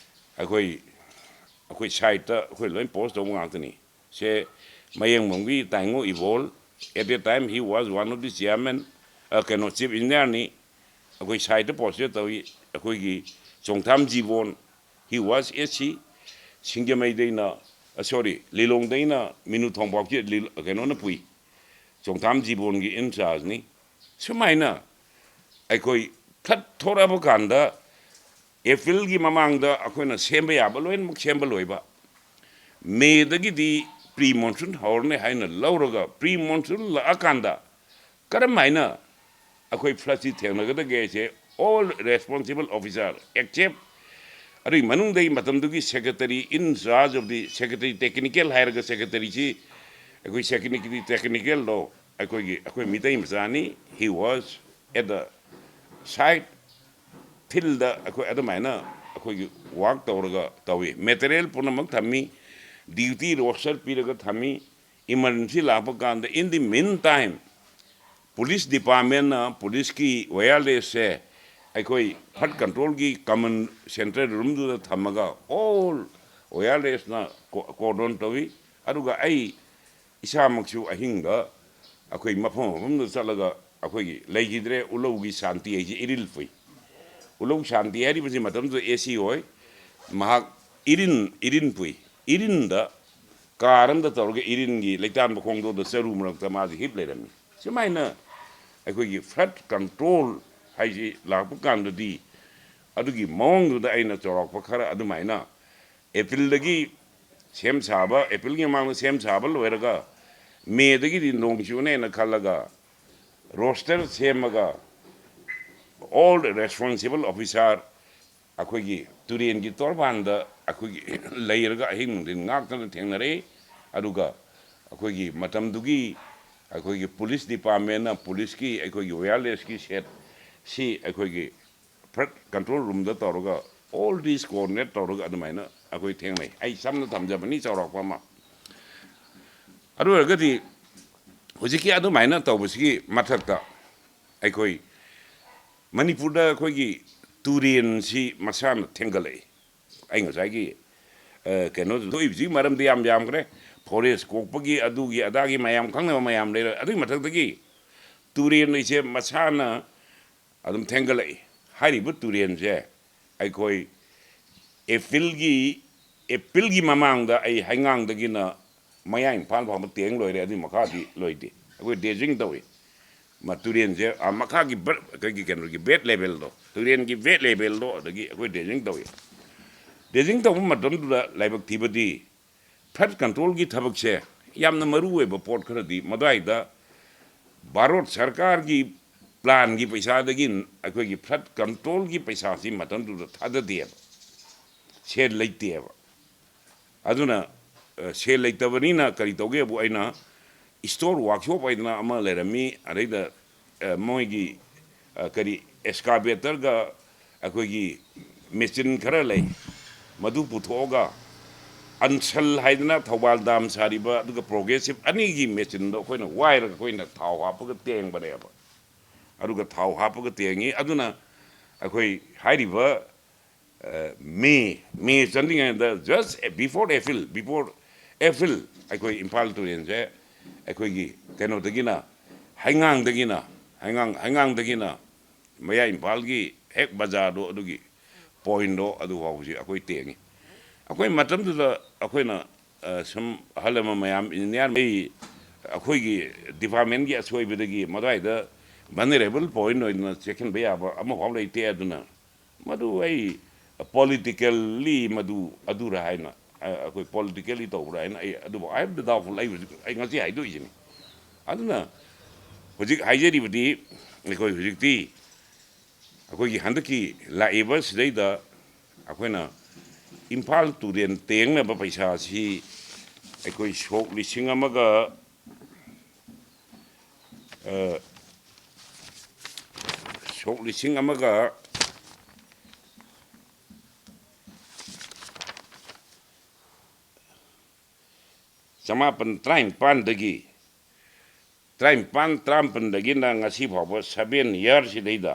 ꯑꯩꯈꯣꯏ, ꯑꯩꯈꯣꯏ siteꯇ ꯑꯩꯈꯣꯏ ꯂꯣꯏ post ꯇꯧꯕ ꯉꯥꯛꯇꯅꯤ꯫ ꯁꯦ ꯃꯌꯦꯡꯕꯝꯒꯤ ꯇꯥꯏꯉꯣ ꯏꯕꯣꯜ, at that time he was one of the chairman, ꯑ, ꯀꯩꯅꯣ, chief engineerꯅꯤ꯫ ꯑꯩꯈꯣꯏ siteꯇ post ꯇꯧꯏ꯫ ꯑꯩꯈꯣꯏꯒꯤ ꯆꯣꯡꯊꯥꯝ ꯖꯤꯕꯣꯟ, he was SC, ꯁꯤꯡꯖꯃꯩꯗꯩꯅ, ꯑ, sorry, ꯂꯤꯂꯣꯡꯗꯩꯅ ꯃꯤꯅꯨ ꯊꯣꯡꯐꯥꯎꯁꯤ ꯂꯤꯂ-, ꯀꯩꯅꯣꯅ ꯄꯨꯏ, ꯆꯣꯡꯊꯥꯝ ꯖꯤꯕꯣꯟꯒꯤ in chargeꯅꯤ꯫ ꯁꯨꯃꯥꯏꯅ ꯑꯩꯈꯣꯏ flood ꯊꯣꯔꯛꯑꯕ ꯀꯥꯟꯗ Aprilꯒꯤ ꯃꯃꯥꯡꯗ ꯑꯩꯈꯣꯏꯅ ꯁꯦꯝꯕ ꯌꯥꯕ ꯂꯣꯏꯅꯃꯛ ꯁꯦꯝꯕ ꯂꯣꯏꯕ꯫ Mayꯗꯒꯤꯗꯤ pre monsoon ꯍꯧꯔꯅꯤ ꯍꯥꯏꯅ ꯂꯧꯔꯒ pre monsoon ꯂꯥꯛꯑꯀꯥꯟꯗ ꯀꯔꯝ ꯍꯥꯏꯅ ꯑꯩꯈꯣꯏ floodꯁꯤ ꯊꯦꯡꯅꯒꯗꯒꯦ ꯍꯥꯏꯁꯦ, all responsible officer except ꯑꯗꯨꯒꯤ ꯃꯅꯨꯡꯗ ꯃꯇꯝꯗꯨꯒꯤ secretary in charge of the secretary technical ꯍꯥꯏꯔꯒ secretaryꯁꯤ ꯑꯩꯈꯣꯏ secretary technicalꯗꯣ ꯑꯩꯈꯣꯏꯒꯤ, ꯑꯩꯈꯣꯏ ꯃꯤꯇꯩ ꯃꯆꯥꯅꯤ꯫ He was at the site, fieldꯗ ꯑꯩꯈꯣꯏ ꯑꯗꯨꯃꯥꯏꯅ ꯑꯩꯈꯣꯏꯒꯤ work ꯇꯧꯔꯒ ꯇꯧꯏ꯫ Material ꯄꯨꯝꯅꯃꯛ ꯊꯝꯃꯤ, duty roster ꯄꯤꯔꯒ ꯊꯝꯃꯤ꯫ Emergency ꯂꯥꯛꯄ ꯀꯥꯟꯗ, in the meantime, police departmentꯅ policeꯀꯤ wirelessꯁꯦ ꯑꯩꯈꯣꯏ flood controlꯒꯤ common central roomꯗꯨꯗ ꯊꯝꯃꯒ all wirelessꯅ co-, cordon ꯇꯧꯏ꯫ ꯑꯗꯨꯒ ꯑꯩ ꯏꯁꯥꯃꯛꯁꯨ ꯑꯍꯤꯡꯗ ꯑꯩꯈꯣꯏ ꯃꯐꯝ ꯃꯐꯝꯗ ꯆꯠꯂꯒ ꯑꯩꯈꯣꯏꯒꯤ ꯂꯩꯈꯤꯗ꯭ꯔꯦ, ꯎꯂꯧꯒꯤ ꯁꯥꯟꯇꯤ ꯍꯥꯏꯁꯦ ꯏꯔꯤꯜ ꯄꯨꯏ꯫ ꯎꯂꯧ ꯁꯥꯟꯇꯤ ꯍꯥꯏꯔꯤꯕꯁꯤ ꯃꯇꯝꯗꯨꯗ AC ꯑꯣꯏ꯫ ꯃꯍꯥꯛ ꯏꯔꯤꯟ, ꯏꯔꯤꯟ ꯄꯨꯏ꯫ ꯏꯔꯤꯟꯗ car ꯑꯃꯗ ꯇꯧꯔꯒ ꯏꯔꯤꯟꯒꯤ ꯂꯩꯇꯥꯟꯕ ꯈꯣꯡꯗꯣꯟꯗ ꯆꯔꯨ ꯃꯔꯛꯇ ꯃꯥꯁꯦ ꯍꯤꯞ ꯂꯩꯔꯝꯃꯤ꯫ ꯁꯨꯃꯥꯏꯅ ꯑꯩꯈꯣꯏꯒꯤ flood control ꯍꯥꯏꯁꯤ ꯂꯥꯛꯄ ꯀꯥꯟꯗꯗꯤ ꯑꯗꯨꯒꯤ ꯃꯑꯣꯡꯗꯨꯗ ꯑꯩꯅ ꯆꯥꯎꯔꯥꯛꯄ ꯈꯔ ꯑꯗꯨꯃꯥꯏꯅ ꯑꯦꯄ꯭ꯔꯤꯜꯗꯒꯤ ꯁꯦꯝ ꯁꯥꯕ, ꯑꯦꯄ꯭ꯔꯤꯜꯒꯤ ꯃꯃꯥꯡꯗ ꯁꯦꯝ ꯁꯥꯕ ꯂꯣꯏꯔꯒ ꯃꯦꯗꯒꯤꯗꯤ ꯅꯣꯡ ꯆꯨꯅꯦꯅ ꯈꯜꯂꯒ roster ꯁꯦꯝꯃꯒ all responsible officer ꯑꯩꯈꯣꯏꯒꯤ ꯇꯨꯔꯦꯟꯒꯤ ꯇꯣꯔꯕꯥꯟꯗ ꯑꯩꯈꯣꯏꯒꯤ ꯂꯩꯔꯒ ꯑꯍꯤꯡ ꯅꯨꯡꯊꯤꯟ ꯉꯥꯛꯇꯅ ꯊꯦꯡꯅꯔꯛꯏ꯫ ꯑꯗꯨꯒ ꯑꯩꯈꯣꯏꯒꯤ ꯃꯇꯝꯗꯨꯒꯤ ꯑꯩꯈꯣꯏꯒꯤ police departmentꯅ policeꯀꯤ ꯑꯩꯈꯣꯏꯒꯤ wirelessꯀꯤ set ꯁꯤ ꯑꯩꯈꯣꯏꯒꯤ flood control roomꯗ ꯇꯧꯔꯒ all these coordinate ꯇꯧꯔꯒ ꯑꯗꯨꯃꯥꯏꯅ ꯑꯩꯈꯣꯏ ꯊꯦꯡꯅꯩ꯫ ꯑꯩ ꯁꯝꯅ ꯊꯝꯖꯕꯅꯤ ꯆꯥꯎꯔꯥꯛꯄ ꯑꯃ꯫ ꯑꯗꯨ ꯑꯣꯏꯔꯒꯗꯤ ꯍꯧꯖꯤꯛꯀꯤ ꯑꯗꯨꯃꯥꯏꯅ ꯇꯧꯕꯁꯤꯒꯤ ꯃꯊꯛꯇ ꯑꯩꯈꯣꯏ ꯃꯅꯤꯄꯨꯔꯗ ꯑꯩꯈꯣꯏꯒꯤ ꯇꯨꯔꯦꯟꯁꯤ ꯃꯁꯥꯅ ꯊꯦꯡꯒꯠꯂꯛꯏ꯫ ꯑꯩ ꯉꯁꯥꯏꯒꯤ, ꯑ, ꯀꯩꯅꯣ ꯊꯣꯛꯏꯕꯁꯤꯒꯤ ꯃꯔꯝꯗꯤ ꯌꯥꯝ ꯌꯥꯝꯈ꯭ꯔꯦ꯫ Forest ꯀꯣꯛꯄꯒꯤ, ꯑꯗꯨꯒꯤ ꯑꯗꯥꯒꯤ ꯃꯌꯥꯝ ꯈꯪꯅꯕ ꯃꯌꯥꯝ ꯂꯩꯔꯦ꯫ ꯑꯗꯨꯒꯤ ꯃꯊꯛꯇꯒꯤ ꯇꯨꯔꯦꯟ ꯑꯁꯦ ꯃꯁꯥꯅ ꯑꯗꯨꯝ ꯊꯦꯡꯒꯠꯂꯛꯏ꯫ ꯍꯥꯏꯔꯤꯕ ꯇꯨꯔꯦꯟꯁꯦ ꯑꯩꯈꯣꯏ ꯑꯦꯄ꯭ꯔꯤꯜꯒꯤ, ꯑꯦꯄ꯭ꯔꯤꯜꯒꯤ ꯃꯃꯥꯡꯗ ꯑꯩ ꯍꯩꯉꯥꯡꯗꯒꯤꯅ ꯃꯌꯥꯏ ꯏꯝꯐꯥꯜ ꯐꯥꯎꯕ ꯇꯦꯡ ꯂꯣꯏꯔꯦ, ꯑꯗꯨꯒꯤ ꯃꯈꯥꯗꯤ ꯂꯣꯏꯗꯦ꯫ ꯑꯩꯈꯣꯏ dredging ꯇꯧꯏ꯫ ꯃ-, ꯇꯨꯔꯦꯟꯁꯦ, ꯑꯥ, ꯃꯈꯥꯒꯤ ꯕꯔ-, ꯑꯩꯈꯣꯏꯒꯤ ꯀꯩꯅꯣꯒꯤ bed levelꯗꯣ, ꯇꯨꯔꯦꯟꯒꯤ bed levelꯗꯣ, ꯑꯗꯒꯤ ꯑꯩꯈꯣꯏ dredging ꯇꯧꯏ꯫ Dredging ꯇꯧꯕ ꯃꯇꯝꯗꯨꯗ ꯂꯥꯏꯕꯛ ꯊꯤꯕꯗꯤ flood controlꯒꯤ ꯊꯕꯛꯁꯦ ꯌꯥꯝꯅ ꯃꯔꯨ ꯑꯣꯏꯕ ꯄꯣꯠ ꯈꯔꯗꯤ ꯃꯗꯨꯋꯥꯏꯗ ꯚꯥꯔꯠ ꯁꯔꯀꯥꯔꯒꯤ planꯒꯤ ꯄꯩꯁꯥꯗꯒꯤ ꯑꯩꯈꯣꯏꯒꯤ flood controlꯒꯤ ꯄꯩꯁꯥꯁꯤ ꯃꯇꯝꯗꯨꯗ ꯊꯥꯗꯗꯦꯕ, ꯁꯦꯜ ꯂꯩꯇꯦꯕ꯫ ꯑꯗꯨꯅ, ꯑ, ꯁꯦꯜ ꯂꯩꯇꯕꯅꯤꯅ ꯀꯔꯤ ꯇꯧꯒꯦꯕꯨ, ꯑꯩꯅ store workshop ꯍꯥꯏꯗꯅ ꯑꯃ ꯂꯩꯔꯝꯃꯤ, ꯑꯗꯩꯗ, ꯑ, ꯃꯣꯏꯒꯤ, ꯑ, ꯀꯔꯤ, excavatorꯒ ꯑꯩꯈꯣꯏꯒꯤ machine ꯈꯔ ꯂꯩ, ꯃꯗꯨ ꯄꯨꯊꯣꯛꯑꯒ ꯑꯟꯁꯜ ꯍꯥꯏꯗꯅ ꯊꯧꯕꯥꯜ dam ꯁꯥꯔꯤꯕ, ꯑꯗꯨꯒ Progressive ꯑꯅꯤꯒꯤ machineꯗꯣ ꯑꯩꯈꯣꯏꯅ ꯋꯥꯏꯔꯒ ꯑꯩꯈꯣꯏꯅ ꯊꯥꯎ ꯍꯥꯞꯄꯒ ꯇꯦꯡꯕꯅꯦꯕ꯫ ꯑꯗꯨꯒ ꯊꯥꯎ ꯍꯥꯞꯄꯒ ꯇꯦꯡꯉꯤ꯫ ꯑꯗꯨꯅ ꯑꯩꯈꯣꯏ ꯍꯥꯏꯔꯤꯕ, ꯑ, ꯃꯦ, ꯃꯦ ꯆꯟꯗ꯭ꯔꯤꯉꯩꯗ, just before April, before April, ꯑꯩꯈꯣꯏ ꯏꯝꯐꯥꯜ ꯇꯨꯔꯦꯟꯁꯦ ꯑꯩꯈꯣꯏꯒꯤ ꯀꯩꯅꯣꯗꯒꯤꯅ, ꯍꯩꯉꯥꯡꯗꯒꯤꯅ, ꯍꯩꯉꯥꯡ-, ꯍꯩꯉꯥꯡꯗꯒꯤꯅ ꯃꯌꯥꯏ ꯏꯝꯐꯥꯜꯒꯤ ꯍꯦꯛ ꯕꯖꯥꯔꯗꯣ, ꯑꯗꯨꯒꯤ pointꯗꯣ ꯑꯗꯨ ꯐꯥꯎꯕꯁꯤ ꯑꯩꯈꯣꯏ ꯇꯦꯡꯉꯤ꯫ ꯑꯩꯈꯣꯏ ꯃꯇꯝꯗꯨꯗ ꯑꯩꯈꯣꯏꯅ, ꯑ, ꯁꯨꯝ ꯑꯍꯜ ꯂꯃꯟ ꯃꯌꯥꯝ, engineer ꯃꯩ, ꯑꯩꯈꯣꯏꯒꯤ departmentꯀꯤ ꯑꯁꯣꯏꯕꯗꯒꯤ ꯃꯗꯨꯋꯥꯏꯗ ꯚꯜꯅꯔꯦꯕꯜ ꯄꯣꯏꯟ ꯑꯣꯏꯅ ꯆꯦꯛꯁꯤꯟꯕ ꯌꯥꯕ ꯑꯃꯐꯥꯎ ꯂꯩꯇꯦ꯫ ꯑꯗꯨꯅ ꯃꯗꯨ ꯑꯩ ꯄꯣꯂꯤꯇꯤꯀꯦꯜꯂꯤ ꯃꯗꯨ ꯑꯗꯨꯔ ꯍꯥꯏꯅ, ꯑ, ꯑꯩꯈꯣꯏ ꯄꯣꯂꯤꯇꯤꯀꯦꯜꯂꯤ ꯇꯧꯕ꯭ꯔꯥ ꯍꯥꯏꯅ ꯑꯩ ꯑꯗꯨꯕꯨ, I am the doubtful, ꯑꯩ ꯍꯧꯖꯤꯛ, ꯑꯩ ꯉꯁꯤ ꯍꯥꯏꯗꯣꯛꯏꯁꯤꯅꯤ꯫ ꯑꯗꯨꯅ ꯍꯧꯖꯤꯛ ꯍꯥꯏꯖꯔꯤꯕꯗꯤ, ꯑꯩꯈꯣꯏ ꯍꯧꯖꯤꯛꯇꯤ ꯑꯩꯈꯣꯏꯒꯤ ꯍꯟꯗꯛꯀꯤ ꯂꯥꯛꯏꯕ ꯁꯤꯗꯩꯗ ꯑꯩꯈꯣꯏꯅ ꯏꯝꯐꯥꯜ ꯇꯨꯔꯦꯜ ꯇꯦꯡꯅꯕ ꯄꯩꯁꯥꯁꯤ ꯑꯩꯈꯣꯏ ꯁꯣꯛ ꯂꯤꯁꯤꯡ ꯑꯃꯒ, ꯑ, ꯁꯣꯛ ꯂꯤꯁꯤꯡ ꯑꯃꯒ ꯆꯃꯥꯄꯟ ꯇꯔꯥꯅꯤꯄꯥꯟꯗꯒꯤ, ꯇꯔꯥꯅꯤꯄꯥꯟ ꯇꯔꯥꯃꯥꯄꯟꯗꯒꯤꯅ ꯉꯁꯤ ꯐꯥꯎꯕ seven year ꯁꯤꯗꯩꯗ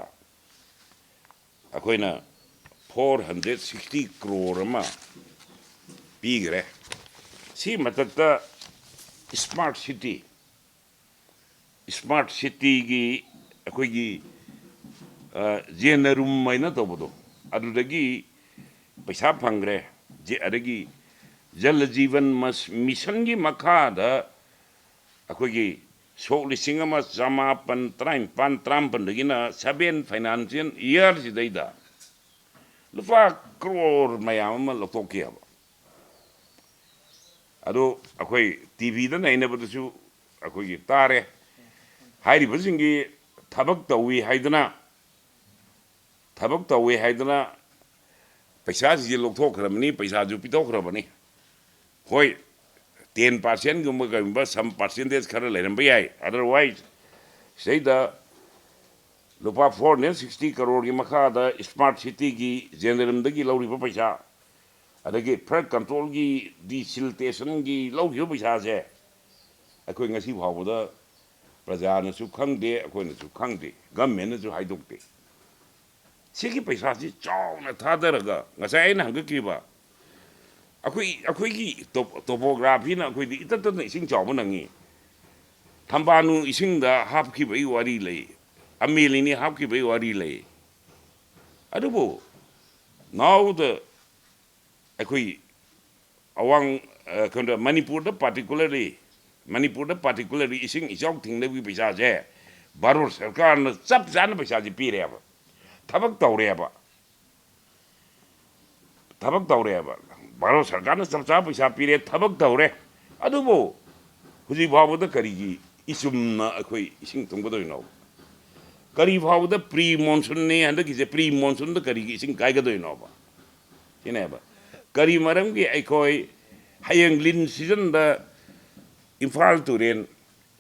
ꯑꯩꯈꯣꯏꯅ four hundred sixty crore ꯑꯃ ꯄꯤꯈ꯭ꯔꯦ꯫ ꯁꯤ ꯃꯊꯛꯇ smart city, smart cityꯒꯤ ꯑꯩꯈꯣꯏꯒꯤ, ꯑ, ꯖꯦꯅꯔꯨꯝ ꯍꯥꯏꯅ ꯇꯧꯕꯗꯣ, ꯑꯗꯨꯗꯒꯤ ꯄꯩꯁꯥ ꯐꯪꯈ꯭ꯔꯦ꯫ ꯖꯦ-, ꯑꯗꯒꯤ ꯖꯜ ꯖꯤꯕꯟ ꯃꯁ-, ꯃꯤꯁꯟꯒꯤ ꯃꯈꯥꯗ ꯑꯩꯈꯣꯏꯒꯤ ꯁꯣꯛ ꯂꯤꯁꯤꯡ ꯑꯃ ꯆꯃꯥꯄꯟ ꯇꯔꯥꯅꯤꯄꯥꯟ ꯇꯔꯥꯃꯥꯄꯟꯗꯒꯤꯅ seven financial year ꯁꯤꯗꯩꯗ ꯂꯨꯄꯥ ꯀ꯭ꯔꯣꯔ ꯃꯌꯥꯝ ꯑꯃ ꯂꯧꯊꯣꯛꯈꯤꯑꯕ꯫ ꯑꯗꯨ ꯑꯩꯈꯣꯏ ꯇꯤ ꯚꯤꯗ ꯅꯩꯅꯕꯗꯁꯨ ꯑꯩꯈꯣꯏꯒꯤ ꯇꯥꯔꯦ꯫ ꯍꯥꯏꯔꯤꯕꯁꯤꯡꯒꯤ ꯊꯕꯛ ꯇꯧꯏ ꯍꯥꯏꯗꯅ, ꯊꯕꯛ ꯇꯧꯏ ꯍꯥꯏꯗꯅ ꯄꯩꯁꯥꯁꯤꯡꯁꯦ ꯂꯧꯊꯣꯛꯈ꯭ꯔꯕꯅꯤ, ꯄꯩꯁꯥꯁꯨ ꯄꯤꯊꯣꯛꯈ꯭ꯔꯕꯅꯤ꯫ ꯍꯣꯏ, ten percentꯒꯨꯝꯕ ꯀꯩꯒꯨꯝꯕ some percentage ꯈꯔ ꯂꯩꯔꯝꯕ ꯌꯥꯏ꯫ Otherwise, ꯁꯤꯗꯩꯗ ꯂꯨꯄꯥ four hundred sixty crore ꯒꯤ ꯃꯈꯥꯗ smart cityꯒꯤ ꯖꯦꯅꯔꯦꯜꯗꯒꯤ ꯂꯧꯔꯤꯕ ꯄꯩꯁꯥ, ꯑꯗꯒꯤ flood controlꯒꯤ, desiltationꯒꯤ ꯂꯧꯈꯤꯕ ꯄꯩꯁꯥꯁꯦ ꯑꯩꯈꯣꯏ ꯉꯁꯤ ꯐꯥꯎꯕꯗ ꯄ꯭ꯔꯖꯥꯅꯁꯨ ꯈꯪꯗꯦ, ꯑꯩꯈꯣꯏꯅꯁꯨ ꯈꯪꯗꯦ, ꯒꯃꯦꯟꯅꯁꯨ ꯍꯥꯏꯗꯣꯛꯇꯦ꯫ ꯁꯤꯒꯤ ꯄꯩꯁꯥꯁꯤ ꯆꯥꯎꯅ ꯊꯥꯗꯔꯒ, ꯉꯁꯥꯏ ꯑꯩꯅ ꯍꯪꯒꯠꯈꯤꯕ, ꯑꯩꯈꯣꯏ, ꯑꯩꯈꯣꯏꯒꯤ ꯇꯣꯞ-, ꯇꯣꯄꯣꯒ꯭ꯔꯥꯐꯤꯅ ꯑꯩꯈꯣꯏꯗꯤ ꯏꯇꯠ ꯇꯠꯅ ꯏꯁꯤꯡ ꯆꯥꯎꯕ ꯅꯪꯉꯤ꯫ ꯊꯝꯕꯥꯜꯅꯨ ꯏꯁꯤꯡꯗ ꯍꯥꯞꯈꯤꯕꯒꯤ ꯋꯥꯔꯤ ꯂꯩ, ꯑꯃꯦꯂꯤꯅꯤ ꯍꯥꯞꯈꯤꯕꯒꯤ ꯋꯥꯔꯤ ꯂꯩ꯫ ꯑꯗꯨꯕꯨ now the ꯑꯩꯈꯣꯏ ꯑꯋꯥꯡ, ꯑ, ꯀꯩꯅꯣꯗ ꯃꯅꯤꯄꯨꯔꯗ particularly, ꯃꯅꯤꯄꯨꯔꯗ particularly ꯏꯁꯤꯡ ꯏꯆꯥꯎ ꯊꯤꯡꯅꯕꯒꯤ ꯄꯩꯁꯥꯁꯦ ꯚꯥꯔꯠ ꯁꯔꯀꯥꯔꯅ ꯆꯞ ꯆꯥꯅ ꯄꯩꯁꯥꯁꯤ ꯄꯤꯔꯦꯕ, ꯊꯕꯛ ꯇꯧꯔꯦꯕ, ꯊꯕꯛ ꯇꯧꯔꯦꯕ꯫ ꯚꯥꯔꯠ ꯁꯔꯀꯥꯔꯅ ꯆꯞ ꯆꯥꯕ ꯄꯩꯁꯥ ꯄꯤꯔꯦ, ꯊꯕꯛ ꯇꯧꯔꯦ꯫ ꯑꯗꯨꯕꯨ ꯍꯧꯖꯤꯛ ꯐꯥꯎꯕꯗ ꯀꯔꯤꯒꯤ ꯏꯆꯨꯝꯅ ꯑꯩꯈꯣꯏ ꯏꯁꯤꯡ ꯊꯨꯝꯒꯗꯣꯏꯅꯣ? ꯀꯔꯤ ꯐꯥꯎꯕꯗ ꯄ꯭ꯔꯤ ꯃꯣꯟꯁꯨꯟꯅꯤ ꯍꯟꯗꯛꯀꯤꯁꯦ, ꯄ꯭ꯔꯤ ꯃꯣꯟꯁꯨꯟꯗ ꯀꯔꯤꯒꯤ ꯏꯁꯤꯡ ꯀꯥꯏꯒꯗꯣꯏꯅꯣꯕ? ꯁꯤꯅꯦꯕ꯫ ꯀꯔꯤ ꯃꯔꯝꯒꯤ ꯑꯩꯈꯣꯏ ꯍꯌꯦꯡ ꯂꯤꯟ ꯁꯤꯖꯟꯗ ꯏꯝꯐꯥꯜ ꯇꯨꯔꯦꯟ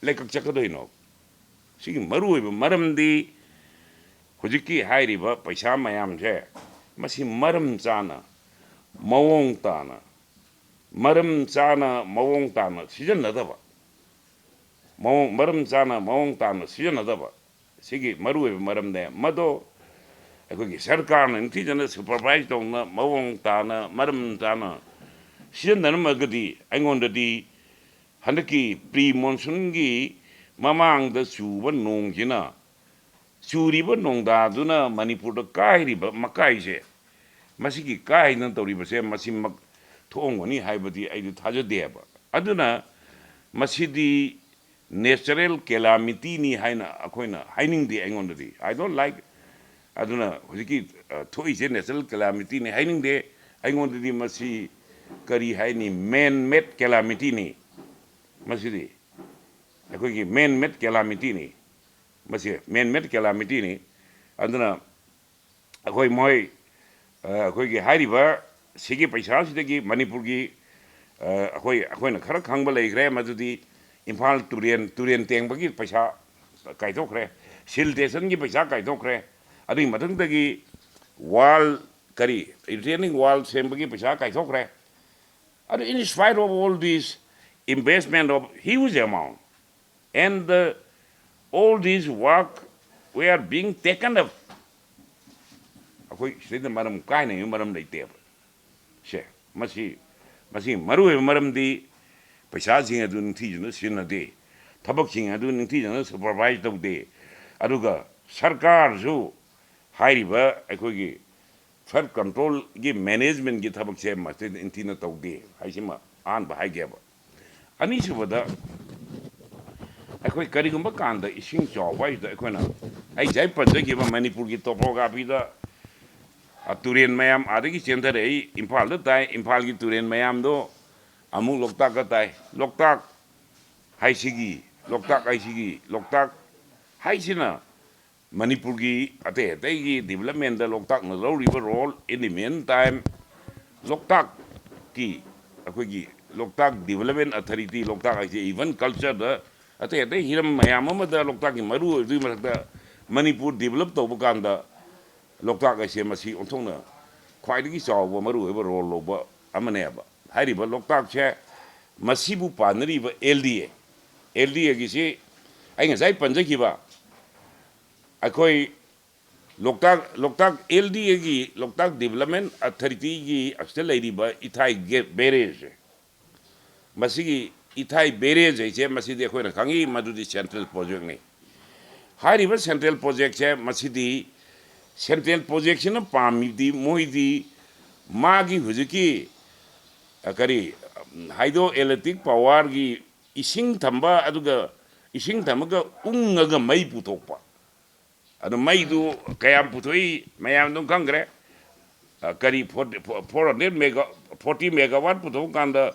ꯂꯩꯀꯛ ꯆꯠꯀꯗꯣꯏꯅꯣ? ꯁꯤꯒꯤ ꯃꯔꯨꯑꯣꯏꯕ ꯃꯔꯝꯗꯤ ꯍꯧꯖꯤꯛꯀꯤ ꯍꯥꯏꯔꯤꯕ ꯄꯩꯁꯥ ꯃꯌꯥꯝꯁꯦ, ꯃꯁꯤ ꯃꯔꯝ ꯆꯥꯅ, ꯃꯑꯣꯡ ꯇꯥꯅ, ꯃꯔꯝ ꯆꯥꯅ, ꯃꯑꯣꯡ ꯇꯥꯅ ꯁꯤꯖꯤꯟꯅꯗꯕ, ꯃꯑꯣꯡ, ꯃꯔꯝ ꯆꯥꯅ, ꯃꯑꯣꯡ ꯇꯥꯅ ꯁꯤꯖꯤꯟꯅꯗꯕ, ꯁꯤꯒꯤ ꯃꯔꯨꯑꯣꯏꯕ ꯃꯔꯝꯅꯦ꯫ ꯃꯗꯣ ꯑꯩꯈꯣꯏꯒꯤ ꯁꯔꯀꯥꯔꯅ ꯅꯤꯡꯊꯤꯖꯅ ꯁꯨꯄꯔꯚꯥꯏꯖ ꯇꯧꯅ, ꯃꯑꯣꯡ ꯇꯥꯅ, ꯃꯔꯝ ꯆꯥꯅ ꯁꯤꯖꯤꯟꯅꯔꯝꯃꯒꯗꯤ, ꯑꯩꯉꯣꯟꯗꯗꯤ ꯍꯟꯗꯛꯀꯤ ꯄ꯭ꯔꯤ ꯃꯣꯟꯁꯨꯟꯒꯤ ꯃꯃꯥꯡꯗ ꯆꯨꯕ ꯅꯣꯡꯁꯤꯅ, ꯆꯨꯔꯤꯕ ꯅꯣꯡꯗꯥꯗꯨꯅ ꯃꯅꯤꯄꯨꯔꯗ ꯀꯥꯏꯔꯤꯕ ꯃꯀꯥꯏꯁꯦ, ꯃꯁꯤꯒꯤ ꯀꯥꯏꯗꯅ ꯇꯧꯔꯤꯕꯁꯦ ꯃꯁꯤꯃꯛ ꯊꯣꯛꯑꯝꯒꯅꯤ ꯍꯥꯏꯕꯗꯤ ꯑꯩꯗꯤ ꯊꯥꯖꯗꯦꯕ꯫ ꯑꯗꯨꯅ ꯃꯁꯤꯗꯤ natural calamity ꯅꯤ ꯍꯥꯏꯅ ꯑꯩꯈꯣꯏꯅ ꯍꯥꯏꯅꯤꯡꯗꯦ꯫ ꯑꯩꯉꯣꯟꯗꯗꯤ, I don't like꯫ ꯑꯗꯨꯅ ꯍꯧꯖꯤꯛꯀꯤ, ꯑ, ꯊꯣꯛꯏꯁꯦ natural calamity ꯅꯤ ꯍꯥꯏꯅꯤꯡꯗꯦ꯫ ꯑꯩꯉꯣꯟꯗꯗꯤ ꯃꯁꯤ ꯀꯔꯤ ꯍꯥꯏꯅꯤ, man made calamity ꯅꯤ꯫ ꯃꯁꯤꯗꯤ ꯑꯩꯈꯣꯏꯒꯤ man made calamity ꯅꯤ꯫ ꯃꯁꯤ man made calamity ꯅꯤ꯫ ꯑꯗꯨꯅ ꯑꯩꯈꯣꯏ ꯃꯣꯏ, ꯑ, ꯑꯩꯈꯣꯏꯒꯤ ꯍꯥꯏꯔꯤꯕ ꯁꯤꯒꯤ ꯄꯩꯁꯥꯁꯤꯗꯒꯤ ꯃꯅꯤꯄꯨꯔꯒꯤ, ꯑ, ꯑꯩꯈꯣꯏ, ꯑꯩꯈꯣꯏꯅ ꯈꯔ ꯈꯪꯕ ꯂꯩꯈ꯭ꯔꯦ꯫ ꯃꯗꯨꯗꯤ ꯏꯝꯐꯥꯜ ꯇꯨꯔꯦꯟ, ꯇꯨꯔꯦꯟ ꯇꯦꯡꯕꯒꯤ ꯄꯩꯁꯥ ꯀꯥꯏꯊꯣꯛꯈ꯭ꯔꯦ, ꯁꯤꯜ ꯁ꯭ꯇꯦꯁꯟꯒꯤ ꯄꯩꯁꯥ ꯀꯥꯏꯊꯣꯛꯈ꯭ꯔꯦ, ꯑꯗꯨꯒꯤ ꯃꯊꯪꯗꯒꯤ wall, ꯀꯔꯤ, retaining wall ꯁꯦꯝꯕꯒꯤ ꯄꯩꯁꯥ ꯀꯥꯏꯊꯣꯛꯈ꯭ꯔꯦ꯫ ꯑꯗꯨ, in spite of all this investment of huge amount, and the, all these work were being taken up, ꯑꯩꯈꯣꯏ ꯁꯤꯗ ꯃꯔꯝ ꯀꯥꯏꯅꯉꯩ ꯃꯔꯝ ꯂꯩꯇꯦꯕ꯫ ꯁꯦ, ꯃꯁꯤ, ꯃꯁꯤ ꯃꯔꯨꯑꯣꯏꯕ ꯃꯔꯝꯗꯤ ꯄꯩꯁꯥꯁꯤꯡ ꯑꯗꯨ ꯅꯤꯡꯊꯤꯖꯅ ꯁꯤꯖꯤꯟꯅꯗꯦ, ꯊꯕꯛꯁꯤꯡ ꯑꯗꯨ ꯅꯤꯡꯊꯤꯖꯅ ꯁꯨꯄꯔꯚꯥꯏꯖ ꯇꯧꯗꯦ, ꯑꯗꯨꯒ ꯁꯔꯀꯥꯔꯁꯨ ꯍꯥꯏꯔꯤꯕ ꯑꯩꯈꯣꯏꯒꯤ flood control ꯒꯤ management ꯀꯤ ꯊꯕꯛꯁꯦ ꯃꯁꯤꯗ ꯅꯤꯡꯊꯤꯅ ꯇꯧꯗꯦ ꯍꯥꯏꯁꯤꯃ ꯑꯍꯥꯟꯕ ꯍꯥꯏꯒꯦꯕ꯫ ꯑꯅꯤꯁꯨꯕꯗ, ꯑꯩꯈꯣꯏ ꯀꯔꯤꯒꯨꯝꯕ ꯀꯥꯟꯗ ꯏꯁꯤꯡ ꯆꯥꯎꯕ ꯍꯥꯏꯁꯤꯗ ꯑꯩꯈꯣꯏꯅ, ꯑꯩ ꯉꯁꯥꯏ ꯄꯟꯖꯈꯤꯕ ꯃꯅꯤꯄꯨꯔꯒꯤ ꯇꯣꯄꯣꯒ꯭ꯔꯥꯐꯤꯗ, ꯑ, ꯇꯨꯔꯦꯟ ꯃꯌꯥꯝ ꯑꯥꯗꯒꯤ ꯆꯦꯟꯊꯔꯛꯏ, ꯏꯝꯐꯥꯜꯗ ꯇꯥꯏ, ꯏꯝꯐꯥꯜꯒꯤ ꯇꯨꯔꯦꯟ ꯃꯌꯥꯝꯗꯣ ꯑꯃꯨꯛ ꯂꯣꯛꯇꯥꯛꯇ ꯇꯥꯏ꯫ ꯂꯣꯛꯇꯥꯛ ꯍꯥꯏꯁꯤꯒꯤ, ꯂꯣꯛꯇꯥꯛ ꯍꯥꯏꯁꯤꯒꯤ, ꯂꯣꯛꯇꯥꯛ ꯍꯥꯏꯁꯤꯅ ꯃꯅꯤꯄꯨꯔꯒꯤ ꯑꯇꯩ ꯑꯇꯩꯒꯤ ꯗꯤꯕꯂꯞꯃꯦꯟꯗ ꯂꯣꯛꯇꯥꯛꯅ ꯂꯧꯔꯤꯕ ꯔꯣꯜ, in the meantime, ꯂꯣꯛꯇꯥꯛꯀꯤ, ꯑꯩꯈꯣꯏꯒꯤ ꯂꯣꯛꯇꯥꯛ ꯗꯤꯕꯂꯞꯃꯦꯟ ꯑꯣꯊꯣꯔꯤꯇꯤ, ꯂꯣꯛꯇꯥꯛ ꯍꯥꯏꯁꯦ even ꯀꯜꯆꯔꯗ ꯑꯇꯩ ꯑꯇꯩ ꯍꯤꯔꯝ ꯃꯌꯥꯝ ꯑꯃꯗ ꯂꯣꯛꯇꯥꯛꯀꯤ ꯃꯔꯨ ꯑꯣꯏꯕꯗꯨꯒꯤ ꯃꯊꯛꯇ ꯃꯅꯤꯄꯨꯔ ꯗꯤꯕꯂꯞ ꯇꯧꯕ ꯀꯥꯟꯗ ꯂꯣꯛꯇꯥꯛ ꯍꯥꯏꯁꯦ ꯃꯁꯤ ꯑꯣꯟꯊꯣꯛꯅ ꯈ꯭ꯋꯥꯏꯗꯒꯤ ꯆꯥꯎꯕ ꯃꯔꯨ ꯑꯣꯏꯕ ꯔꯣꯜ ꯂꯧꯕ ꯑꯃꯅꯦꯕ꯫ ꯍꯥꯏꯔꯤꯕ ꯂꯣꯛꯇꯥꯛꯁꯦ ꯃꯁꯤꯕꯨ ꯄꯥꯟꯅꯔꯤꯕ ꯑꯦꯜ ꯗꯤ ꯑꯦ, ꯑꯦꯜ ꯗꯤ ꯑꯦꯒꯤꯁꯤ ꯑꯩ ꯉꯁꯥꯏ ꯄꯟꯖꯈꯤꯕ ꯑꯩꯈꯣꯏ ꯂꯣꯛꯇꯥꯛ, ꯂꯣꯛꯇꯥꯛ ꯑꯦꯜ ꯗꯤ ꯑꯦꯒꯤ, ꯂꯣꯛꯇꯥꯛ ꯗꯤꯕꯂꯞꯃꯦꯟ ꯑꯣꯊꯣꯔꯤꯇꯤꯒꯤ ꯑꯁꯤꯗ ꯂꯩꯔꯤꯕ ꯏꯊꯥꯏ ꯒꯦ-, ꯕꯦꯔꯦꯖꯁꯦ, ꯃꯁꯤꯒꯤ ꯏꯊꯥꯏ ꯕꯦꯔꯦꯖ ꯍꯥꯏꯁꯦ ꯃꯁꯤꯗꯤ ꯑꯩꯈꯣꯏꯅ ꯈꯪꯉꯤ ꯃꯗꯨꯗꯤ ꯁꯦꯟꯇ꯭ꯔꯦꯜ ꯄ꯭ꯔꯣꯖꯦꯛꯅꯤ꯫ ꯍꯥꯏꯔꯤꯕ ꯁꯦꯟꯇ꯭ꯔꯦꯜ ꯄ꯭ꯔꯣꯖꯦꯛꯁꯦ ꯃꯁꯤꯗꯤ ꯁꯦꯟꯇ꯭ꯔꯦꯜ ꯄ꯭ꯔꯣꯖꯦꯛꯁꯤꯅ ꯄꯥꯝꯃꯤꯕꯗꯤ ꯃꯣꯏꯗꯤ ꯃꯥꯒꯤ ꯍꯧꯖꯤꯛꯀꯤ ꯑ, ꯀꯔꯤ, ꯍꯥꯏꯗ꯭ꯔꯣ ꯏꯂꯦꯛꯇ꯭ꯔꯤꯛ ꯄꯥꯋꯔꯒꯤ ꯏꯁꯤꯡ ꯊꯝꯕ, ꯑꯗꯨꯒ ꯏꯁꯤꯡ ꯊꯝꯃꯒ ꯎꯪꯉꯒ ꯃꯩ ꯄꯨꯊꯣꯛꯄ꯫ ꯑꯗꯣ ꯃꯩꯗꯨ ꯀꯌꯥꯝ ꯄꯨꯊꯣꯛꯏ ꯃꯌꯥꯝ ꯑꯗꯨꯝ ꯈꯪꯈ꯭ꯔꯦ꯫ ꯑ, ꯀꯔꯤ, four hundred mega, forty megawatt ꯄꯨꯊꯣꯛꯄ ꯀꯥꯟꯗ,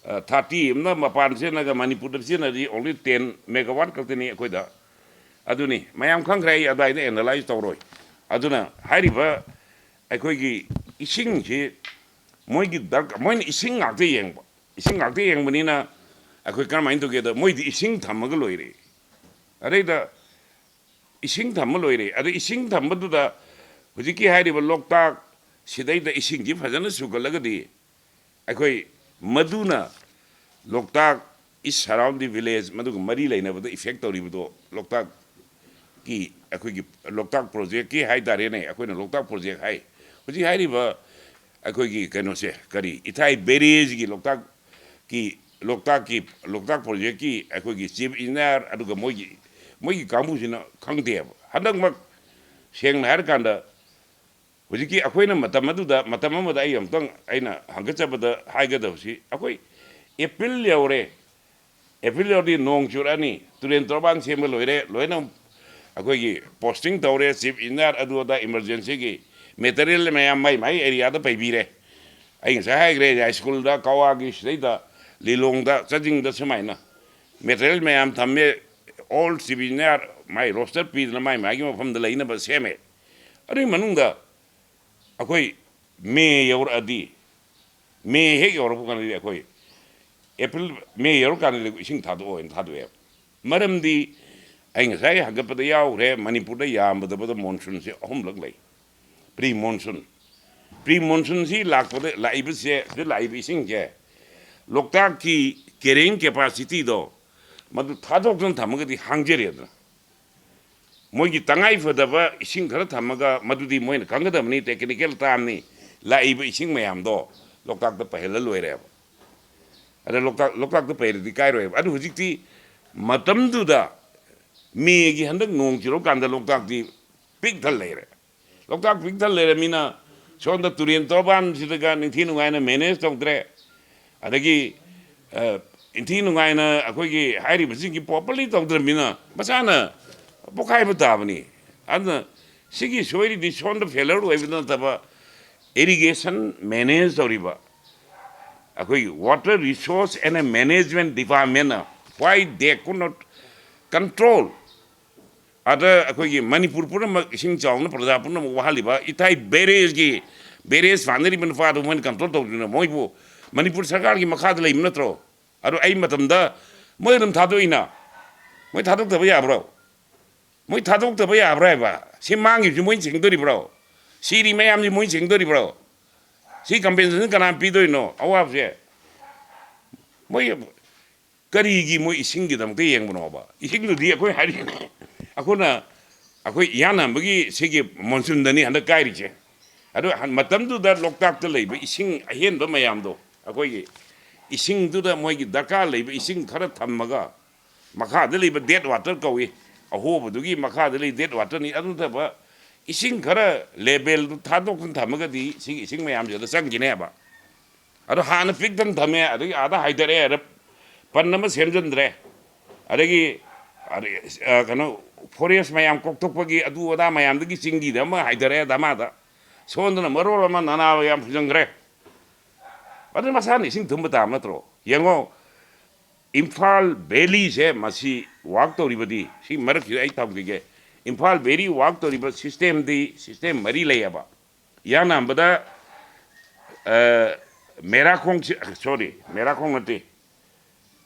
ꯑ, ꯊꯥꯔꯇꯤ ꯑꯃꯅ ꯃꯄꯥꯟ ꯁꯤꯖꯤꯟꯅꯔꯒ ꯃꯅꯤꯄꯨꯔꯗ ꯁꯤꯖꯤꯟꯅꯔꯗꯤ ꯑꯣꯡꯂꯤ ꯇꯦꯟ ꯃꯦꯒꯥꯋꯥꯠ ꯈꯛꯇꯅꯤ ꯑꯩꯈꯣꯏꯗ꯫ ꯑꯗꯨꯅꯤ ꯃꯌꯥꯝ ꯈꯪꯈ꯭ꯔꯦ, ꯑꯩ ꯑꯗꯨꯋꯥꯏꯗ ꯑꯦꯅꯥꯂꯥꯏꯁ ꯇꯧꯔꯣꯏ꯫ ꯑꯗꯨꯅ ꯍꯥꯏꯔꯤꯕ ꯑꯩꯈꯣꯏꯒꯤ ꯏꯁꯤꯡꯁꯤ ꯃꯣꯏꯒꯤ ꯗꯔꯀꯥꯔ, ꯃꯣꯏꯅ ꯏꯁꯤꯡ ꯉꯥꯛꯇ ꯌꯦꯡꯕ, ꯏꯁꯤꯡ ꯉꯥꯛꯇ ꯌꯦꯡꯕꯅꯤꯅ ꯑꯩꯈꯣꯏ ꯀꯔꯝꯍꯥꯏꯅ ꯇꯧꯒꯦꯗ ꯃꯣꯏꯗꯤ ꯏꯁꯤꯡ ꯊꯝꯃꯒ ꯂꯣꯏꯔꯦ꯫ ꯑꯗꯩꯗ ꯏꯁꯤꯡ ꯊꯝꯕ ꯂꯣꯏꯔꯦ꯫ ꯑꯗ ꯏꯁꯤꯡ ꯊꯝꯕꯗꯨꯗ ꯍꯧꯖꯤꯛꯀꯤ ꯍꯥꯏꯔꯤꯕ ꯂꯣꯛꯇꯥꯛ ꯁꯤꯗꯩꯗ ꯏꯁꯤꯡꯁꯤ ꯐꯖꯅ ꯁꯨꯒꯠꯂꯒꯗꯤ ꯑꯩꯈꯣꯏ ꯃꯗꯨꯅ ꯂꯣꯛꯇꯥꯛ ꯏꯁ ꯁꯔꯥꯎꯟꯗꯤꯡ ꯚꯤꯂꯦꯖ ꯃꯗꯨꯒ ꯃꯔꯤ ꯂꯩꯅꯕꯗ ꯏꯐꯦꯛ ꯇꯧꯔꯤꯕꯗꯣ ꯂꯣꯛꯇꯥꯛꯀꯤ, ꯑꯩꯈꯣꯏꯒꯤ ꯂꯣꯛꯇꯥꯛ ꯄ꯭ꯔꯣꯖꯦꯛꯀꯤ ꯍꯥꯏ ꯇꯥꯔꯦꯅꯦ, ꯑꯩꯈꯣꯏꯅ ꯂꯣꯛꯇꯥꯛ ꯄ꯭ꯔꯣꯖꯦꯛ ꯍꯥꯏ꯫ ꯍꯧꯖꯤꯛ ꯍꯥꯏꯔꯤꯕ ꯑꯩꯈꯣꯏꯒꯤ ꯀꯩꯅꯣꯁꯦ, ꯀꯔꯤ, ꯏꯊꯥꯏ ꯕꯦꯔꯦꯖꯒꯤ ꯂꯣꯛꯇꯥꯛꯀꯤ, ꯂꯣꯛꯇꯥꯛꯀꯤ, ꯂꯣꯛꯇꯥꯛ ꯄ꯭ꯔꯣꯖꯦꯛꯀꯤ ꯑꯩꯈꯣꯏꯒꯤ ꯆꯤꯐ ꯏꯟꯖꯤꯅꯤꯌꯥꯔ ꯑꯗꯨꯒ ꯃꯣꯏꯒꯤ, ꯃꯣꯏꯒꯤ ꯀꯥꯡꯕꯨꯁꯤꯅ ꯈꯪꯗꯦꯕ꯫ ꯍꯟꯗꯛꯃꯛ ꯁꯦꯡꯅ ꯍꯥꯏꯔꯀꯥꯟꯗ ꯍꯧꯖꯤꯛꯀꯤ ꯑꯩꯈꯣꯏꯅ ꯃꯇꯝ ꯑꯗꯨꯗ, ꯃꯇꯝ ꯑꯃꯗ ꯑꯩ ꯑꯃꯨꯛꯇꯪ ꯑꯩꯅ ꯍꯪꯒꯠꯆꯕꯗ ꯍꯥꯏꯒꯗꯕꯁꯤ, ꯑꯩꯈꯣꯏ ꯑꯦꯄ꯭ꯔꯤꯜ ꯌꯧꯔꯦ, ꯑꯦꯄ꯭ꯔꯤꯜ ꯌꯧꯔꯗꯤ ꯅꯣꯡ ꯆꯨꯔꯛꯑꯅꯤ, ꯇꯨꯔꯦꯟ ꯇꯣꯔꯕꯥꯟ ꯁꯦꯝꯕ ꯂꯣꯏꯔꯦ, ꯂꯣꯏꯅ ꯑꯩꯈꯣꯏꯒꯤ posting ꯇꯧꯔꯦ, chief engineer ꯑꯗꯨ ꯑꯗꯥ emergencyꯒꯤ material ꯃꯌꯥꯝ ꯃꯥꯏ ꯃꯥꯏ areaꯗ ꯄꯩꯕꯤꯔꯦ꯫ ꯑꯩ ꯉꯁꯥꯏ ꯍꯥꯏꯈ꯭ꯔꯦ, ꯌꯥꯏꯁ꯭ꯀꯨꯜꯗ, ꯀꯋꯥꯒꯤ ꯁꯤꯗꯩꯗ, ꯂꯤꯂꯣꯡꯗ, ꯆꯥꯖꯤꯡꯗ ꯁꯨꯃꯥꯏꯅ material ꯃꯌꯥꯝ ꯊꯝꯃꯦ꯫ All chief engineer ꯃꯥꯏ roster ꯄꯤꯗꯅ ꯃꯥꯏ ꯃꯥꯒꯤ ꯃꯐꯝꯗ ꯂꯩꯅꯕ ꯁꯦꯝꯃꯦ꯫ ꯑꯗꯨꯒꯤ ꯃꯅꯨꯡꯗ ꯑꯩꯈꯣꯏ ꯃꯦ ꯌꯧꯔꯛꯑꯗꯤ, ꯃꯦ ꯍꯦꯛ ꯌꯧꯔꯛꯄ ꯀꯥꯟꯗꯗꯤ ꯑꯩꯈꯣꯏ ꯑꯦꯄ꯭ꯔꯤꯜ, ꯃꯦ ꯌꯧꯔꯀꯥꯟꯗꯗꯤ ꯏꯁꯤꯡ ꯊꯥꯗꯣꯛꯑꯣ ꯍꯥꯏꯅ ꯊꯥꯗꯣꯛꯑꯦꯕ꯫ ꯃꯔꯝꯗꯤ ꯑꯩ ꯉꯁꯥꯏ ꯍꯪꯒꯠꯄꯗ ꯌꯥꯎꯈ꯭ꯔꯦ, ꯃꯅꯤꯄꯨꯔꯗ ꯌꯥꯝꯕꯗꯕꯗ monsoonꯁꯦ ꯑꯍꯨꯝꯂꯛ ꯂꯩ꯫ Pre monsoon, pre monsoonꯁꯤ ꯂꯥꯛꯄꯗ, ꯂꯥꯛꯏꯕꯁꯦ, ꯁꯤꯗ ꯂꯥꯛꯏꯕ ꯏꯁꯤꯡꯁꯦ ꯂꯣꯛꯇꯥꯛꯀꯤ carrying capacityꯗꯣ ꯃꯗꯨ ꯊꯥꯗꯣꯛꯇꯨꯅ ꯊꯝꯃꯒꯗꯤ ꯍꯥꯡꯖꯔꯦꯗꯅ꯫ ꯃꯣꯏꯒꯤ ꯇꯉꯥꯏ ꯐꯗꯕ ꯏꯁꯤꯡ ꯈꯔ ꯊꯝꯃꯒ, ꯃꯗꯨꯗꯤ ꯃꯣꯏꯅ ꯈꯪꯒꯗꯕꯅꯤ, technical termꯅꯤ, ꯂꯥꯛꯏꯕ ꯏꯁꯤꯡ ꯃꯌꯥꯝꯗꯣ ꯂꯣꯛꯇꯥꯛꯇ ꯄꯩꯍꯜꯂ ꯂꯣꯏꯔꯦꯕ꯫ ꯑꯗ ꯂꯣꯛꯇꯥꯛ, ꯂꯣꯛꯇꯥꯛꯇ ꯄꯩꯔꯗꯤ ꯀꯥꯏꯔꯣꯏꯕ꯫ ꯑꯗꯨ ꯍꯧꯖꯤꯛꯇꯤ ꯃꯇꯝꯗꯨꯗ ꯃꯦꯒꯤ ꯍꯟꯗꯛ ꯅꯣꯡ ꯆꯨꯔꯀꯥꯟꯗ ꯂꯣꯛꯇꯥꯛꯇꯤ ꯄꯤꯛ ꯊꯜ ꯂꯩꯔꯦ꯫ ꯂꯣꯛꯇꯥꯛ ꯄꯤꯛ ꯊꯜ ꯂꯩꯔꯃꯤꯅ ꯁꯣꯝꯗ ꯇꯨꯔꯦꯟ ꯇꯣꯔꯕꯥꯟꯁꯤꯗꯒ ꯅꯤꯡꯊꯤ ꯅꯨꯡꯉꯥꯏꯅ manage ꯇꯧꯗ꯭ꯔꯦ꯫ ꯑꯗꯒꯤ, ꯑ, ꯏꯟꯊꯤ ꯅꯨꯡꯉꯥꯏꯅ ꯑꯩꯈꯣꯏꯒꯤ ꯍꯥꯏꯔꯤꯕꯁꯤꯡꯁꯤ properly ꯇꯧꯗ꯭ꯔꯕꯅꯤꯅ ꯃꯁꯥꯅ ꯄꯣꯛꯈꯥꯏꯕ ꯇꯥꯕꯅꯤ꯫ ꯑꯗꯨꯅ ꯁꯤꯒꯤ ꯁꯣꯏꯔꯤꯗꯤ ꯁꯣꯝꯗ failure ꯑꯣꯏꯕ ꯅꯠꯇꯕ, irrigation manage ꯇꯧꯔꯤꯕ ꯑꯩꯈꯣꯏꯒꯤ Water Resource and Management Departmentꯅ why they could not control? ꯑꯗ ꯑꯩꯈꯣꯏꯒꯤ ꯃꯅꯤꯄꯨꯔ ꯄꯨꯝꯅꯃꯛ ꯏꯁꯤꯡ ꯆꯥꯎꯅ ꯄ꯭ꯔꯖꯥ ꯄꯨꯝꯅꯃꯛ ꯋꯥꯍꯜꯂꯤꯕ ꯏꯊꯥꯏ barrageꯀꯤ, barrage ꯐꯥꯅꯔꯤꯕ ꯅꯨꯄꯥꯗꯣ ꯃꯣꯏꯅ control ꯇꯧꯗ꯭ꯔꯤꯅ ꯃꯣꯏꯕꯨ ꯃꯅꯤꯄꯨꯔ ꯁꯔꯀꯥꯔꯒꯤ ꯃꯈꯥꯗ ꯂꯩꯕ ꯅꯠꯇ꯭ꯔꯣ? ꯑꯗꯣ ꯑꯩ ꯃꯇꯝꯗ ꯃꯣꯏ ꯑꯗꯨꯝ ꯊꯥꯗꯣꯛꯏꯅ, ꯃꯣꯏ ꯊꯥꯗꯣꯛꯇꯕ ꯌꯥꯕ꯭ꯔꯣ? ꯃꯣꯏ ꯊꯥꯗꯣꯛꯇꯕ ꯌꯥꯕ꯭ꯔꯥ ꯍꯥꯏꯕ? ꯁꯤ ꯃꯥꯡꯈꯤꯕꯁꯤ ꯃꯣꯏꯅ ꯁꯦꯡꯗꯣꯔꯤꯕ꯭ꯔꯣ? ꯁꯤꯔꯤ ꯃꯌꯥꯝꯁꯤ ꯃꯣꯏꯅ ꯁꯦꯡꯗꯣꯔꯤꯕ꯭ꯔꯣ? ꯁꯤ compensation ꯀꯅꯥ ꯄꯤꯗꯣꯏꯅꯣ? ꯑꯋꯥꯕꯁꯦ ꯃꯣꯏ ꯀꯔꯤꯒꯤ ꯃꯣꯏ ꯏꯁꯤꯡꯒꯤꯗꯃꯛꯇ ꯌꯦꯡꯕꯅꯣꯕ? ꯏꯁꯤꯡꯗꯨꯗꯤ ꯑꯩꯈꯣꯏ ꯍꯥꯏꯔꯤꯅꯦ, ꯑꯩꯈꯣꯏꯅ, ꯑꯩꯈꯣꯏ ꯏꯍꯥꯟ ꯍꯥꯟꯕꯒꯤ ꯁꯤꯒꯤ monsoonꯗꯅꯤ ꯍꯟꯗꯛ ꯀꯥꯏꯔꯤꯁꯦ꯫ ꯑꯗꯣ ꯍꯟ-, ꯃꯇꯝꯗꯨꯗ ꯂꯣꯛꯇꯥꯛꯇ ꯂꯩꯕ ꯏꯁꯤꯡ ꯑꯍꯦꯟꯕ ꯃꯌꯥꯝꯗꯣ, ꯑꯩꯈꯣꯏꯒꯤ ꯏꯁꯤꯡꯗꯨꯗ ꯃꯣꯏꯒꯤ ꯗꯔꯀꯥꯔ ꯂꯩꯕ ꯏꯁꯤꯡ ꯈꯔ ꯊꯝꯃꯒ, ꯃꯈꯥꯗ ꯂꯩꯕ dead water ꯀꯧꯏ, ꯑꯍꯣꯕꯗꯨꯒꯤ ꯃꯈꯥꯗ ꯂꯩ dead waterꯅꯤ꯫ ꯑꯗꯨ ꯅꯠꯇꯕ ꯏꯁꯤꯡ ꯈꯔ levelꯗꯨ ꯊꯥꯗꯣꯛꯇꯨꯅ ꯊꯝꯃꯒꯗꯤ ꯁꯤꯒꯤ ꯏꯁꯤꯡ ꯃꯌꯥꯝꯁꯤꯗ ꯆꯪꯈꯤꯅꯦꯕ꯫ ꯑꯗꯣ ꯍꯥꯟꯅ ꯄꯤꯛ ꯊꯟꯅ ꯊꯝꯃꯦ, ꯑꯗꯒꯤ ꯑꯥꯗ ꯍꯥꯏꯊꯔꯛꯑꯦ, ꯑꯗ ꯄꯟ ꯑꯃ ꯁꯦꯝꯖꯤꯟꯗ꯭ꯔꯦ꯫ ꯑꯗꯒꯤ, ꯑꯗꯩ, ꯑ, ꯀꯩꯅꯣ, ꯐꯣꯔꯦꯁ ꯃꯌꯥꯝ ꯀꯣꯛꯊꯣꯛꯄꯒꯤ ꯑꯗꯨ ꯑꯗꯥ ꯃꯌꯥꯝꯗꯒꯤ ꯆꯤꯡꯒꯤꯗ ꯑꯃ ꯍꯥꯏꯊꯔꯦ ꯙꯃꯥꯗ꯫ ꯁꯣꯝꯗꯅ ꯃꯔꯣꯜ ꯑꯃ ꯅꯅꯥ ꯌꯥꯝ ꯐꯨꯖꯟꯈ꯭ꯔꯦ꯫ ꯑꯗꯨ ꯃꯁꯥꯅ ꯏꯁꯤꯡ ꯊꯨꯝꯕ ꯇꯥꯕ ꯅꯠꯇ꯭ꯔꯣ? ꯌꯦꯡꯉꯣ, ꯏꯝꯐꯥꯜ ꯚꯦꯂꯤꯁꯦ ꯃꯁꯤ ꯋꯥꯛ ꯇꯧꯔꯤꯕꯗꯤ, ꯁꯤ ꯃꯔꯛꯁꯤꯗ ꯑꯩ ꯊꯝꯈꯤꯒꯦ꯫ ꯏꯝꯐꯥꯜ ꯚꯦꯂꯤ ꯋꯥꯛ ꯇꯧꯔꯤꯕ ꯁꯤꯁꯇꯦꯝꯗꯤ, ꯁꯤꯁꯇꯦꯝ ꯃꯔꯤ ꯂꯩꯌꯦꯕ꯫ ꯏꯍꯥꯟ ꯍꯥꯟꯕꯗ, ꯑ, ꯃꯦꯔꯥꯈꯣꯡ, ꯁꯣꯔꯤ, ꯃꯦꯔꯥꯈꯣꯡ ꯅꯠꯇꯦ,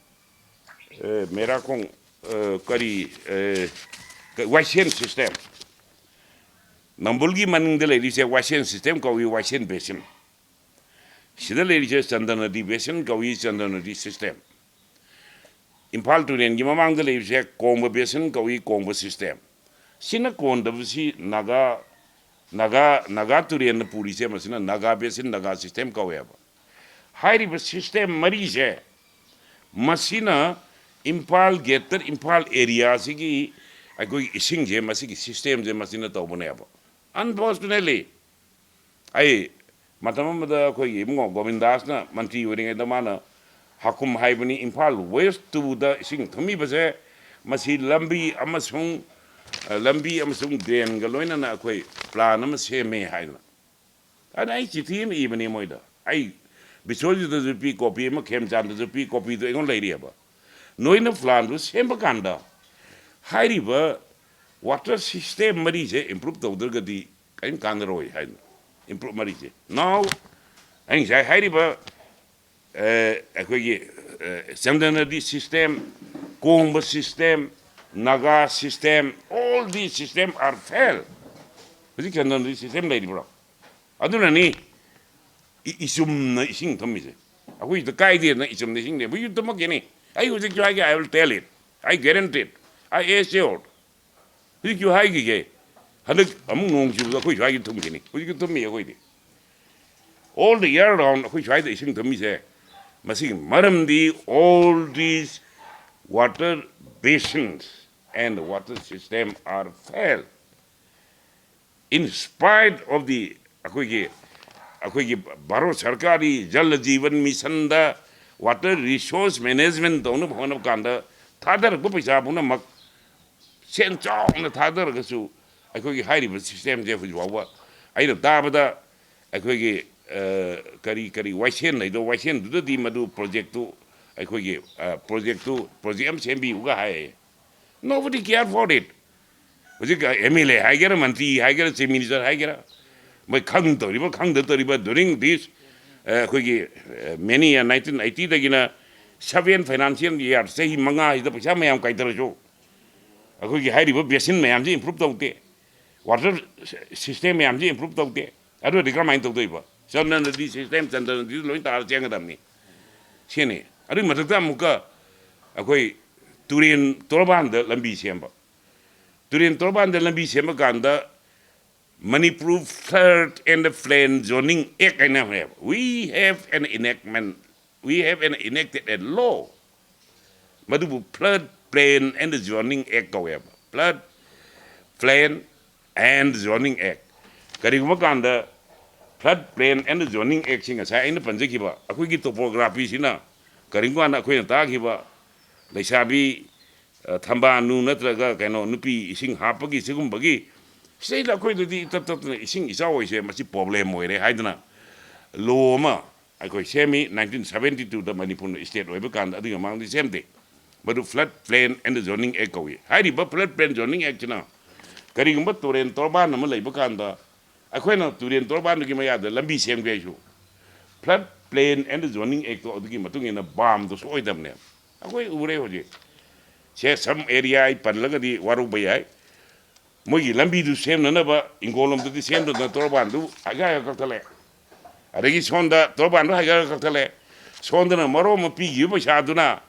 ꯑ, ꯃꯦꯔꯥꯈꯣꯡ, ꯑ, ꯀꯔꯤ, ꯑ, ꯀ-, ꯋꯥꯏꯁꯦꯟ ꯁꯤꯁꯇꯦꯝ꯫ ꯅꯝꯕꯨꯜꯒꯤ ꯃꯅꯤꯡꯗ ꯂꯩꯔꯤꯁꯦ ꯋꯥꯏꯁꯦꯟ ꯁꯤꯁꯇꯦꯝ ꯀꯧꯏ, ꯋꯥꯏꯁꯦꯟ ꯕꯦꯁꯤꯟ꯫ ꯁꯤꯗ ꯂꯩꯔꯤꯁꯦ ꯆꯟꯗ꯭ꯔ ꯅꯗꯤ ꯕꯦꯁꯤꯟ ꯀꯧꯏ, ꯆꯟꯗ꯭ꯔ ꯅꯗꯤ ꯁꯤꯁꯇꯦꯝ꯫ ꯏꯝꯐꯥꯜ ꯇꯨꯔꯦꯜꯒꯤ ꯃꯃꯥꯡꯗ ꯂꯩꯕꯁꯦ ꯀꯣꯡꯕ ꯕꯦꯁꯤꯟ ꯀꯧꯏ, ꯀꯣꯡꯕ ꯁꯤꯁꯇꯦꯝ꯫ ꯁꯤꯅ ꯀꯣꯟꯗꯕꯁꯤ ꯅꯥꯒꯥ, ꯅꯥꯒꯥ, ꯅꯥꯒꯥ ꯇꯨꯔꯦꯜꯅ ꯄꯨꯔꯤꯁꯦ, ꯃꯁꯤꯅ ꯅꯥꯒꯥ ꯕꯦꯁꯤꯟ, ꯅꯥꯒꯥ ꯁꯤꯁꯇꯦꯝ ꯀꯧꯋꯦꯕ꯫ ꯍꯥꯏꯔꯤꯕ ꯁꯤꯁꯇꯦꯝ ꯃꯔꯤꯁꯦ, ꯃꯁꯤꯅ ꯏꯝꯐꯥꯜ, ꯒ꯭ꯔꯦꯇꯔ ꯏꯝꯐꯥꯜ ꯑꯦꯔꯤꯌꯥꯁꯤꯒꯤ ꯑꯩꯈꯣꯏꯒꯤ ꯏꯁꯤꯡꯁꯦ, ꯃꯁꯤꯒꯤ ꯁꯤꯁꯇꯦꯝꯁꯦ ꯃꯁꯤꯅ ꯇꯧꯕꯅꯦꯕ꯫ ꯑꯟꯐꯣꯔꯆꯨꯅꯦꯠꯂꯤ, ꯑꯩ ꯃꯇꯝ ꯑꯃꯗ ꯑꯩꯈꯣꯏꯒꯤ ꯏꯕꯨꯡꯉꯣ ꯒꯣꯕꯤꯟꯗꯥꯁꯅ ꯃꯟꯇ꯭ꯔꯤ ꯑꯣꯏꯔꯤꯉꯩꯗ ꯃꯥꯅ ꯍꯥꯀꯨꯝ ꯍꯥꯏꯕꯅꯤ, ꯏꯝꯐꯥꯜ ꯋꯦꯁ ꯇꯨꯗ ꯏꯁꯤꯡ ꯊꯨꯝꯃꯤꯕꯁꯦ ꯃꯁꯤ ꯂꯝꯕꯤ ꯑꯃꯁꯨꯡ, ꯑ, ꯂꯝꯕꯤ ꯑꯃꯁꯨꯡ ꯗ꯭ꯔꯦꯟꯒ ꯂꯣꯏꯅꯅ ꯑꯩꯈꯣꯏ ꯄ꯭ꯂꯥꯟ ꯑꯃ ꯁꯦꯝꯃꯦ ꯍꯥꯏꯗꯅ꯫ ꯑꯗꯨꯅ ꯑꯩ ꯆꯤꯊꯤ ꯑꯃ ꯏꯕꯅꯤ ꯃꯣꯏꯗ꯫ ꯑꯩ ꯕꯤꯁ꯭ꯋꯖꯤꯠꯇꯁꯨ ꯄꯤ ꯀꯣꯄꯤ ꯑꯃ, ꯈꯦꯝꯆꯥꯟꯗꯁꯨ ꯄꯤ ꯀꯣꯄꯤꯗꯣ ꯑꯩꯉꯣꯟꯗ ꯂꯩꯔꯤꯑꯕ꯫ ꯅꯣꯏꯅ ꯄ꯭ꯂꯥꯟꯗꯨ ꯁꯦꯝꯕ ꯀꯥꯟꯗ ꯍꯥꯏꯔꯤꯕ ꯋꯥꯇꯔ ꯁꯤꯁꯇꯦꯝ ꯃꯔꯤꯁꯦ ꯏꯝꯄ꯭ꯔꯨꯞ ꯇꯧꯗ꯭ꯔꯒꯗꯤ ꯀꯔꯤꯝ ꯀꯥꯟꯅꯔꯣꯏ ꯍꯥꯏꯅ꯫ ꯏꯝꯄ꯭ꯔꯨꯞ ꯃꯔꯤꯁꯦ꯫ Now, ꯑꯩ ꯉꯁꯥꯏ ꯍꯥꯏꯔꯤꯕ, ꯑ, ꯑꯩꯈꯣꯏꯒꯤ, ꯑ, Chandranadi system, Kongba system, Naga system, all these system are fail꯫ ꯍꯧꯖꯤꯛ ꯆꯟꯗ꯭ꯔ ꯅꯗꯤ ꯁꯤꯁꯇꯦꯝ ꯂꯩꯔꯤꯕ꯭ꯔꯣ? ꯑꯗꯨꯅꯅꯤ ꯏ-, ꯏꯆꯨꯝꯅ ꯏꯁꯤꯡ ꯊꯝꯃꯤꯁꯦ꯫ ꯑꯩꯈꯣꯏ ꯁꯤꯗ ꯀꯥꯏꯗꯦꯗꯅ ꯏꯆꯨꯝꯅ ꯏꯁꯤꯡ ꯂꯩ꯫ ꯍꯧꯖꯤꯛ ꯊꯨꯝꯃꯛꯈꯤꯅꯤ꯫ ꯑꯩ ꯍꯧꯖꯤꯛꯁꯨ ꯍꯥꯏꯒꯦ, I will tell it, I guarantee it, I assure꯫ ꯍꯧꯖꯤꯛꯁꯨ ꯍꯥꯏꯈꯤꯒꯦ, ꯍꯟꯗꯛ ꯑꯃꯨꯛ ꯅꯣꯡ ꯆꯨꯕꯗ ꯑꯩꯈꯣꯏ ꯁ꯭ꯋꯥꯏꯒꯤ ꯊꯨꯝꯈꯤꯅꯤ꯫ ꯍꯧꯖꯤꯛꯁꯨ ꯊꯨꯝꯃꯤ ꯑꯩꯈꯣꯏꯗꯤ꯫ All the year round ꯑꯩꯈꯣꯏ ꯁ꯭ꯋꯥꯏꯗ ꯏꯁꯤꯡ ꯊꯨꯝꯃꯤꯁꯦ, ꯃꯁꯤꯒꯤ ꯃꯔꯝꯗꯤ all these water basins and water system are fail꯫ In spite of the, ꯑꯩꯈꯣꯏꯒꯤ, ꯑꯩꯈꯣꯏꯒꯤ ꯚꯥꯔꯠ ꯁꯔꯀꯥꯔꯒꯤ ꯖꯜ ꯖꯤꯕꯟ ꯃꯤꯁꯟꯗ water resource management ꯇꯧꯅꯕ ꯍꯣꯠꯅꯕ ꯀꯥꯟꯗ ꯊꯥꯗꯔꯛꯄ ꯄꯩꯁꯥ ꯄꯨꯝꯅꯃꯛ ꯁꯦꯟ ꯆꯥꯎꯅ ꯊꯥꯗꯔꯒꯁꯨ ꯑꯩꯈꯣꯏꯒꯤ ꯍꯥꯏꯔꯤꯕ system ꯁꯦ ꯍꯧꯖꯤꯛ ꯐꯥꯎꯕ ꯑꯩꯅ ꯇꯥꯕꯗ ꯑꯩꯈꯣꯏꯒꯤ, ꯑ, ꯀꯔꯤ, ꯀꯔꯤ ꯋꯥꯏꯁꯦꯟ ꯍꯥꯏꯗꯣ, ꯋꯥꯏꯁꯦꯟꯗꯨꯗꯗꯤ ꯃꯗꯨ project ꯇꯨ ꯑꯩꯈꯣꯏꯒꯤ, ꯑ, project ꯇꯨ, project ꯑꯃ ꯁꯦꯝꯕꯤꯌꯨꯒ ꯍꯥꯏꯌꯦ꯫ Nobody care for it. ꯍꯧꯖꯤꯛ MLA ꯍꯥꯏꯒꯦꯔꯥ, ꯃꯟꯇ꯭ꯔꯤ ꯍꯥꯏꯒꯦꯔꯥ, chief minister ꯍꯥꯏꯒꯦꯔꯥ, ꯃꯣꯏ ꯈꯪꯗꯧꯔꯤꯕ, ꯈꯪꯗ ꯇꯧꯔꯤꯕ during this, ꯑ, ꯑꯩꯈꯣꯏꯒꯤ, ꯑ, many year, nineteen eighty ꯗꯒꯤꯅ seven financial year, ꯆꯍꯤ ꯃꯉꯥꯁꯤꯗ ꯄꯩꯁꯥ ꯃꯌꯥꯝ ꯀꯥꯏꯊꯔꯁꯨ, ꯑꯩꯈꯣꯏꯒꯤ ꯍꯥꯏꯔꯤꯕ basin ꯃꯌꯥꯝꯁꯤ improve ꯇꯧꯗꯦ, water system ꯃꯌꯥꯝꯁꯤ improve ꯇꯧꯗꯦ꯫ ꯑꯗꯨꯗꯤ ꯀꯔꯝꯍꯥꯏꯅ ꯇꯧꯗꯣꯏꯕ? ꯆꯟꯗ꯭ꯔ ꯅꯗꯤ system, ꯆꯟꯗ꯭ꯔ ꯅꯗꯤꯗ ꯂꯣꯏ ꯇꯥꯔ ꯆꯦꯟꯒꯗꯕꯅꯤ꯫ ꯁꯤꯅꯤ꯫ ꯑꯗꯨꯒꯤ ꯃꯊꯛꯇ ꯑꯃꯨꯛꯀ ꯑꯩꯈꯣꯏ ꯇꯨꯔꯦꯟ ꯇꯣꯔꯕꯥꯟꯗ ꯂꯝꯕꯤ ꯁꯦꯝꯕ꯫ ꯇꯨꯔꯦꯟ ꯇꯣꯔꯕꯥꯟꯗ ꯂꯝꯕꯤ ꯁꯦꯝꯕ ꯀꯥꯟꯗ Manipur Flood and Plain Zoning Act ꯍꯥꯏꯅ ꯑꯃ ꯂꯩꯌꯦꯕ꯫ We have an enactment, we have an enacted a law. ꯃꯗꯨꯕꯨ Flood Plain and Zoning Act ꯀꯧꯋꯦꯕ꯫ Flood Plain and Zoning Act꯫ ꯀꯔꯤꯒꯨꯝꯕ ꯀꯥꯟꯗ Flood Plain and Zoning Act ꯁꯤ ꯉꯁꯥꯏ ꯑꯩꯅ ꯄꯟꯖꯈꯤꯕ ꯑꯩꯈꯣꯏꯒꯤ topography ꯁꯤꯅ ꯀꯔꯤꯒꯨꯝꯕ ꯀꯥꯟꯗ ꯑꯩꯈꯣꯏꯅ ꯇꯥꯈꯤꯕ ꯂꯩꯁꯥꯕꯤ, ꯑ, ꯊꯝꯕꯥꯜꯅꯨ ꯅꯠꯇ꯭ꯔꯒ ꯀꯩꯅꯣ ꯅꯨꯄꯤ ꯏꯁꯤꯡ ꯍꯥꯞꯄꯒꯤ ꯁꯤꯒꯨꯝꯕꯒꯤ ꯁꯤꯗꯩꯗ ꯑꯩꯈꯣꯏꯗꯗꯤ ꯏꯇꯠ ꯇꯠꯇꯅ ꯏꯁꯤꯡ ꯏꯆꯥꯎ ꯑꯣꯏꯁꯦ ꯃꯁꯤ problem ꯑꯣꯏꯔꯦ ꯍꯥꯏꯗꯅ law ꯑꯃ ꯑꯩꯈꯣꯏ ꯁꯦꯝꯃꯤ꯫ Nineteen seventy two ꯗ ꯃꯅꯤꯄꯨꯔꯅ state ꯑꯣꯏꯕ ꯀꯥꯟꯗ, ꯑꯗꯨꯒꯤ ꯃꯃꯥꯡꯗꯗꯤ ꯁꯦꯝꯗꯦ꯫ ꯃꯗꯨ Flood Plain and Zoning Act ꯀꯧꯏ꯫ ꯍꯥꯏꯔꯤꯕ Flood Plain Zoning Act ꯁꯤꯅ ꯀꯔꯤꯒꯨꯝꯕ ꯇꯨꯔꯦꯟ ꯇꯣꯔꯕꯥꯟ ꯑꯃ ꯂꯩꯕ ꯀꯥꯟꯗ ꯑꯩꯈꯣꯏꯅ ꯇꯨꯔꯦꯟ ꯇꯣꯔꯕꯥꯟꯗꯨꯒꯤ ꯃꯌꯥꯗ ꯂꯝꯕꯤ ꯁꯦꯝꯒꯦ ꯍꯥꯏꯁꯨ Flood Plain and Zoning Act ꯇꯣ ꯑꯗꯨꯒꯤ ꯃꯇꯨꯡ ꯏꯟꯅ ꯕꯥꯝꯗꯣ ꯁꯣꯛꯑꯣꯏꯗꯕꯅꯦꯕ꯫ ꯑꯩꯈꯣꯏ ꯎꯔꯦ ꯍꯧꯖꯤꯛ꯫ ꯁꯦ, some area ꯑꯩ ꯄꯜꯂꯒꯗꯤ ꯋꯥꯔꯧꯕ ꯌꯥꯏ꯫ ꯃꯣꯏꯒꯤ ꯂꯝꯕꯤꯗꯨ ꯁꯦꯝꯅꯅꯕ ꯏꯪꯈꯣꯜ ꯂꯣꯝꯗꯗꯤ ꯁꯦꯝꯗꯗꯅ ꯇꯣꯔꯕꯥꯟꯗꯨ ꯍꯥꯏꯒꯠꯂꯒ ꯀꯛꯊꯠꯂꯦ꯫ ꯑꯗꯒꯤ ꯁꯣꯝꯗ ꯇꯣꯔꯕꯥꯟꯗꯨ ꯍꯥꯏꯒꯠꯂꯒ ꯀꯛꯊꯠꯂꯦ꯫ ꯁꯣꯝꯗꯅ ꯃꯔꯣ ꯑꯃ ꯄꯤꯈꯤꯕ ꯄꯩꯁꯥꯗꯨꯅ,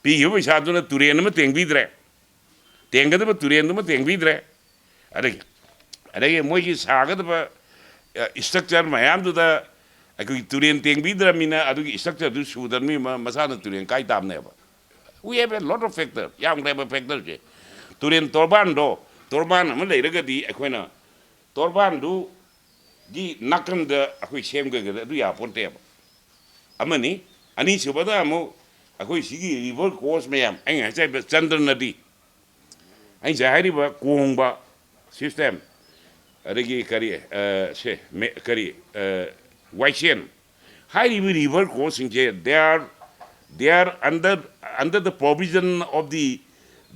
ꯄꯤꯈꯤꯕ ꯄꯩꯁꯥꯗꯨꯅ ꯇꯨꯔꯦꯟ ꯑꯃ ꯇꯦꯡꯕꯤꯗ꯭ꯔꯦ꯫ ꯇꯦꯡꯒꯗꯕ ꯇꯨꯔꯦꯟꯗꯨꯃ ꯇꯦꯡꯕꯤꯗ꯭ꯔꯦ꯫ ꯑꯗꯒꯤ, ꯑꯗꯒꯤ ꯃꯣꯏꯒꯤ ꯁꯥꯒꯗꯕ, ꯑ, structure ꯃꯌꯥꯝꯗꯨꯗ ꯑꯩꯈꯣꯏꯒꯤ ꯇꯨꯔꯦꯟ ꯇꯦꯡꯕꯤꯗ꯭ꯔꯕꯅꯤꯅ ꯑꯗꯨꯒꯤ structure ꯗꯨ ꯁꯨꯗ꯭ꯔꯕꯅꯤꯅ ꯃ-, ꯃꯁꯥꯅ ꯇꯨꯔꯦꯟ ꯀꯥꯏ ꯇꯥꯕꯅꯦꯕ꯫ We have a lot of factor, ꯌꯥꯝꯈ꯭ꯔꯦꯕ factor ꯁꯦ꯫ ꯇꯨꯔꯦꯟ ꯇꯣꯔꯕꯥꯟꯗꯣ, ꯇꯣꯔꯕꯥꯟ ꯑꯃ ꯂꯩꯔꯒꯗꯤ ꯑꯩꯈꯣꯏꯅ ꯇꯣꯔꯕꯥꯟꯗꯨꯒꯤ ꯅꯥꯀꯟꯗ ꯑꯩꯈꯣꯏ ꯁꯦꯝꯒꯗꯕ ꯑꯗꯨ ꯌꯥꯄꯣꯟꯇꯦꯕ꯫ ꯑꯃꯅꯤ꯫ ꯑꯅꯤꯁꯨꯕꯗ ꯑꯃꯨꯛ ꯑꯩꯈꯣꯏ ꯁꯤꯒꯤ river course ꯃꯌꯥꯝ, ꯑꯩꯅ ꯉꯁꯥꯏ ꯍꯥꯏꯕ ꯆꯟꯗ꯭ꯔ ꯅꯗꯤ, ꯑꯩꯅ ꯉꯁꯥꯏ ꯍꯥꯏꯔꯤꯕ ꯀꯣꯡꯕ system, ꯑꯗꯒꯤ ꯀꯔꯤ, ꯑ, ꯁꯦ, ꯃꯦ-, ꯀꯔꯤ, ꯑ, ꯋꯥꯏꯁꯦꯟ ꯍꯥꯏꯔꯤꯕ river course ꯁꯤꯡꯁꯦ, they are, they are under, under the provision of the,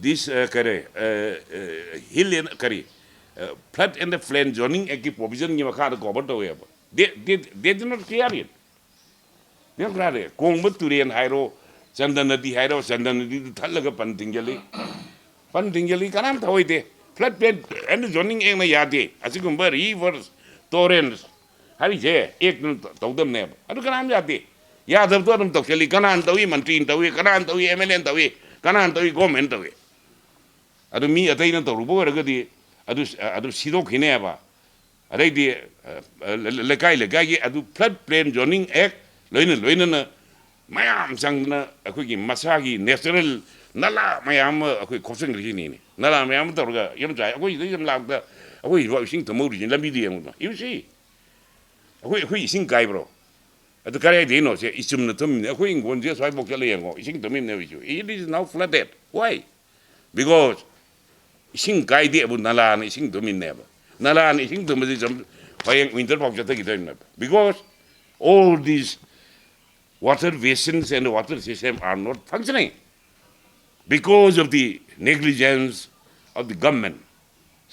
this, ꯑ, ꯀꯔꯤ, ꯑ, ꯑ, hill and, ꯀꯔꯤ, ꯑ, flood and the plain zoning act ꯀꯤ provision ꯒꯤ ꯃꯈꯥꯗ cover ꯇꯧꯋꯦꯕ꯫ They, they, they do not clear it꯫ ꯌꯥꯝ ꯀꯥꯔꯦ꯫ ꯀꯣꯡꯕ ꯇꯨꯔꯦꯜ ꯍꯥꯏꯔꯣ, ꯆꯟꯗ꯭ꯔ ꯅꯗꯤ ꯍꯥꯏꯔꯣ, ꯆꯟꯗ꯭ꯔ ꯅꯗꯤꯗꯨ ꯊꯠꯂꯒ ꯄꯟ ꯊꯤꯡꯖꯤꯜꯂꯤ꯫ ꯄꯟ ꯊꯤꯡꯖꯤꯜꯂꯤ, ꯀꯅꯥꯝ ꯊꯧꯑꯣꯏꯗꯦ꯫ Flood plain and zoning act ꯅ ꯌꯥꯗꯦ꯫ ꯑꯁꯤꯒꯨꯝꯕ rivers, torrents ꯍꯥꯏꯔꯤꯁꯦ act ꯅ ꯇꯧꯗꯕꯅꯦꯕ꯫ ꯑꯗꯨ ꯀꯅꯥꯝ ꯌꯥꯗꯦ꯫ ꯌꯥꯗꯕꯗꯣ ꯑꯗꯨꯝ ꯇꯧꯁꯤꯜꯂꯤ꯫ ꯀꯅꯥꯅ ꯇꯧꯏ? ꯃꯟꯇ꯭ꯔꯤꯅ ꯇꯧꯏ꯫ ꯀꯅꯥꯅ ꯇꯧꯏ? ꯑꯦꯝ ꯑꯦꯜ ꯑꯦꯅ ꯇꯧꯏ꯫ ꯀꯅꯥꯅ ꯇꯧꯏ? Government ꯇꯧꯏ꯫ ꯑꯗꯨ ꯃꯤ ꯑꯇꯩꯅ ꯇꯧꯔꯨꯕ ꯑꯣꯏꯔꯒꯗꯤ ꯑꯗꯨ, ꯑꯗꯨ ꯁꯤꯗꯣꯛꯈꯤꯅꯦꯕ꯫ ꯑꯗꯩꯗꯤ, ꯑ, ꯑ, ꯂꯩꯀꯥꯏ ꯂꯩꯀꯥꯏꯒꯤ ꯑꯗꯨ flood plain zoning act ꯂꯣꯏꯅ ꯂꯣꯏꯅꯅ ꯃꯌꯥꯝ ꯆꯪꯗꯅ ꯑꯩꯈꯣꯏꯒꯤ ꯃꯁꯥꯒꯤ natural ꯅꯂꯥ ꯃꯌꯥꯝ ꯑꯃ ꯑꯩꯈꯣꯏ ꯈꯣꯞꯆꯟꯈ꯭ꯔꯤꯁꯤꯅꯤꯅꯦ꯫ ꯅꯂꯥ ꯃꯌꯥꯝ ꯑꯃ ꯇꯧꯔꯒ ꯌꯥꯝ ꯆꯥꯏ꯫ ꯑꯩꯈꯣꯏ ꯁꯤꯗ ꯌꯥꯝ ꯂꯥꯛꯇ ꯑꯩꯈꯣꯏ ꯁꯤꯐꯥꯎ ꯏꯁꯤꯡ ꯊꯨꯝꯍꯧꯔꯤꯁꯤꯅꯤ꯫ ꯂꯝꯕꯤꯗ ꯌꯦꯡꯉꯨꯗꯅ꯫ You see? ꯑꯩꯈꯣꯏ, ꯑꯩꯈꯣꯏ ꯏꯁꯤꯡ ꯀꯥꯏꯕ꯭ꯔꯣ? ꯑꯗꯨ ꯀꯗꯥꯏꯗꯒꯤꯅꯣ? ꯁꯦ, ꯏꯆꯨꯝꯅ ꯊꯨꯝꯃꯤꯅꯦ꯫ ꯑꯩꯈꯣꯏ ꯏꯪꯈꯣꯜꯁꯦ ꯑꯁ꯭ꯋꯥꯏꯐꯥꯎ ꯆꯠꯂ ꯌꯦꯡꯉꯣ, ꯏꯁꯤꯡ ꯊꯨꯝꯃꯤꯕꯅꯦ ꯍꯧꯖꯤꯛꯁꯨ꯫ It is now flooded. Why? Because ꯏꯁꯤꯡ ꯀꯥꯏꯗꯦꯕꯨ ꯅꯂꯥꯅ ꯏꯁꯤꯡ ꯊꯨꯝꯃꯤꯅꯦꯕ꯫ ꯅꯂꯥꯅ ꯏꯁꯤꯡ ꯊꯨꯝꯕꯁꯤ ꯁꯨꯝ ꯍꯌꯦꯡ winter ꯐꯥꯎ ꯆꯠꯊꯈꯤꯗꯣꯏꯅꯦꯕ꯫ Because all these water basins and water system are not functioning because of the negligence of the government.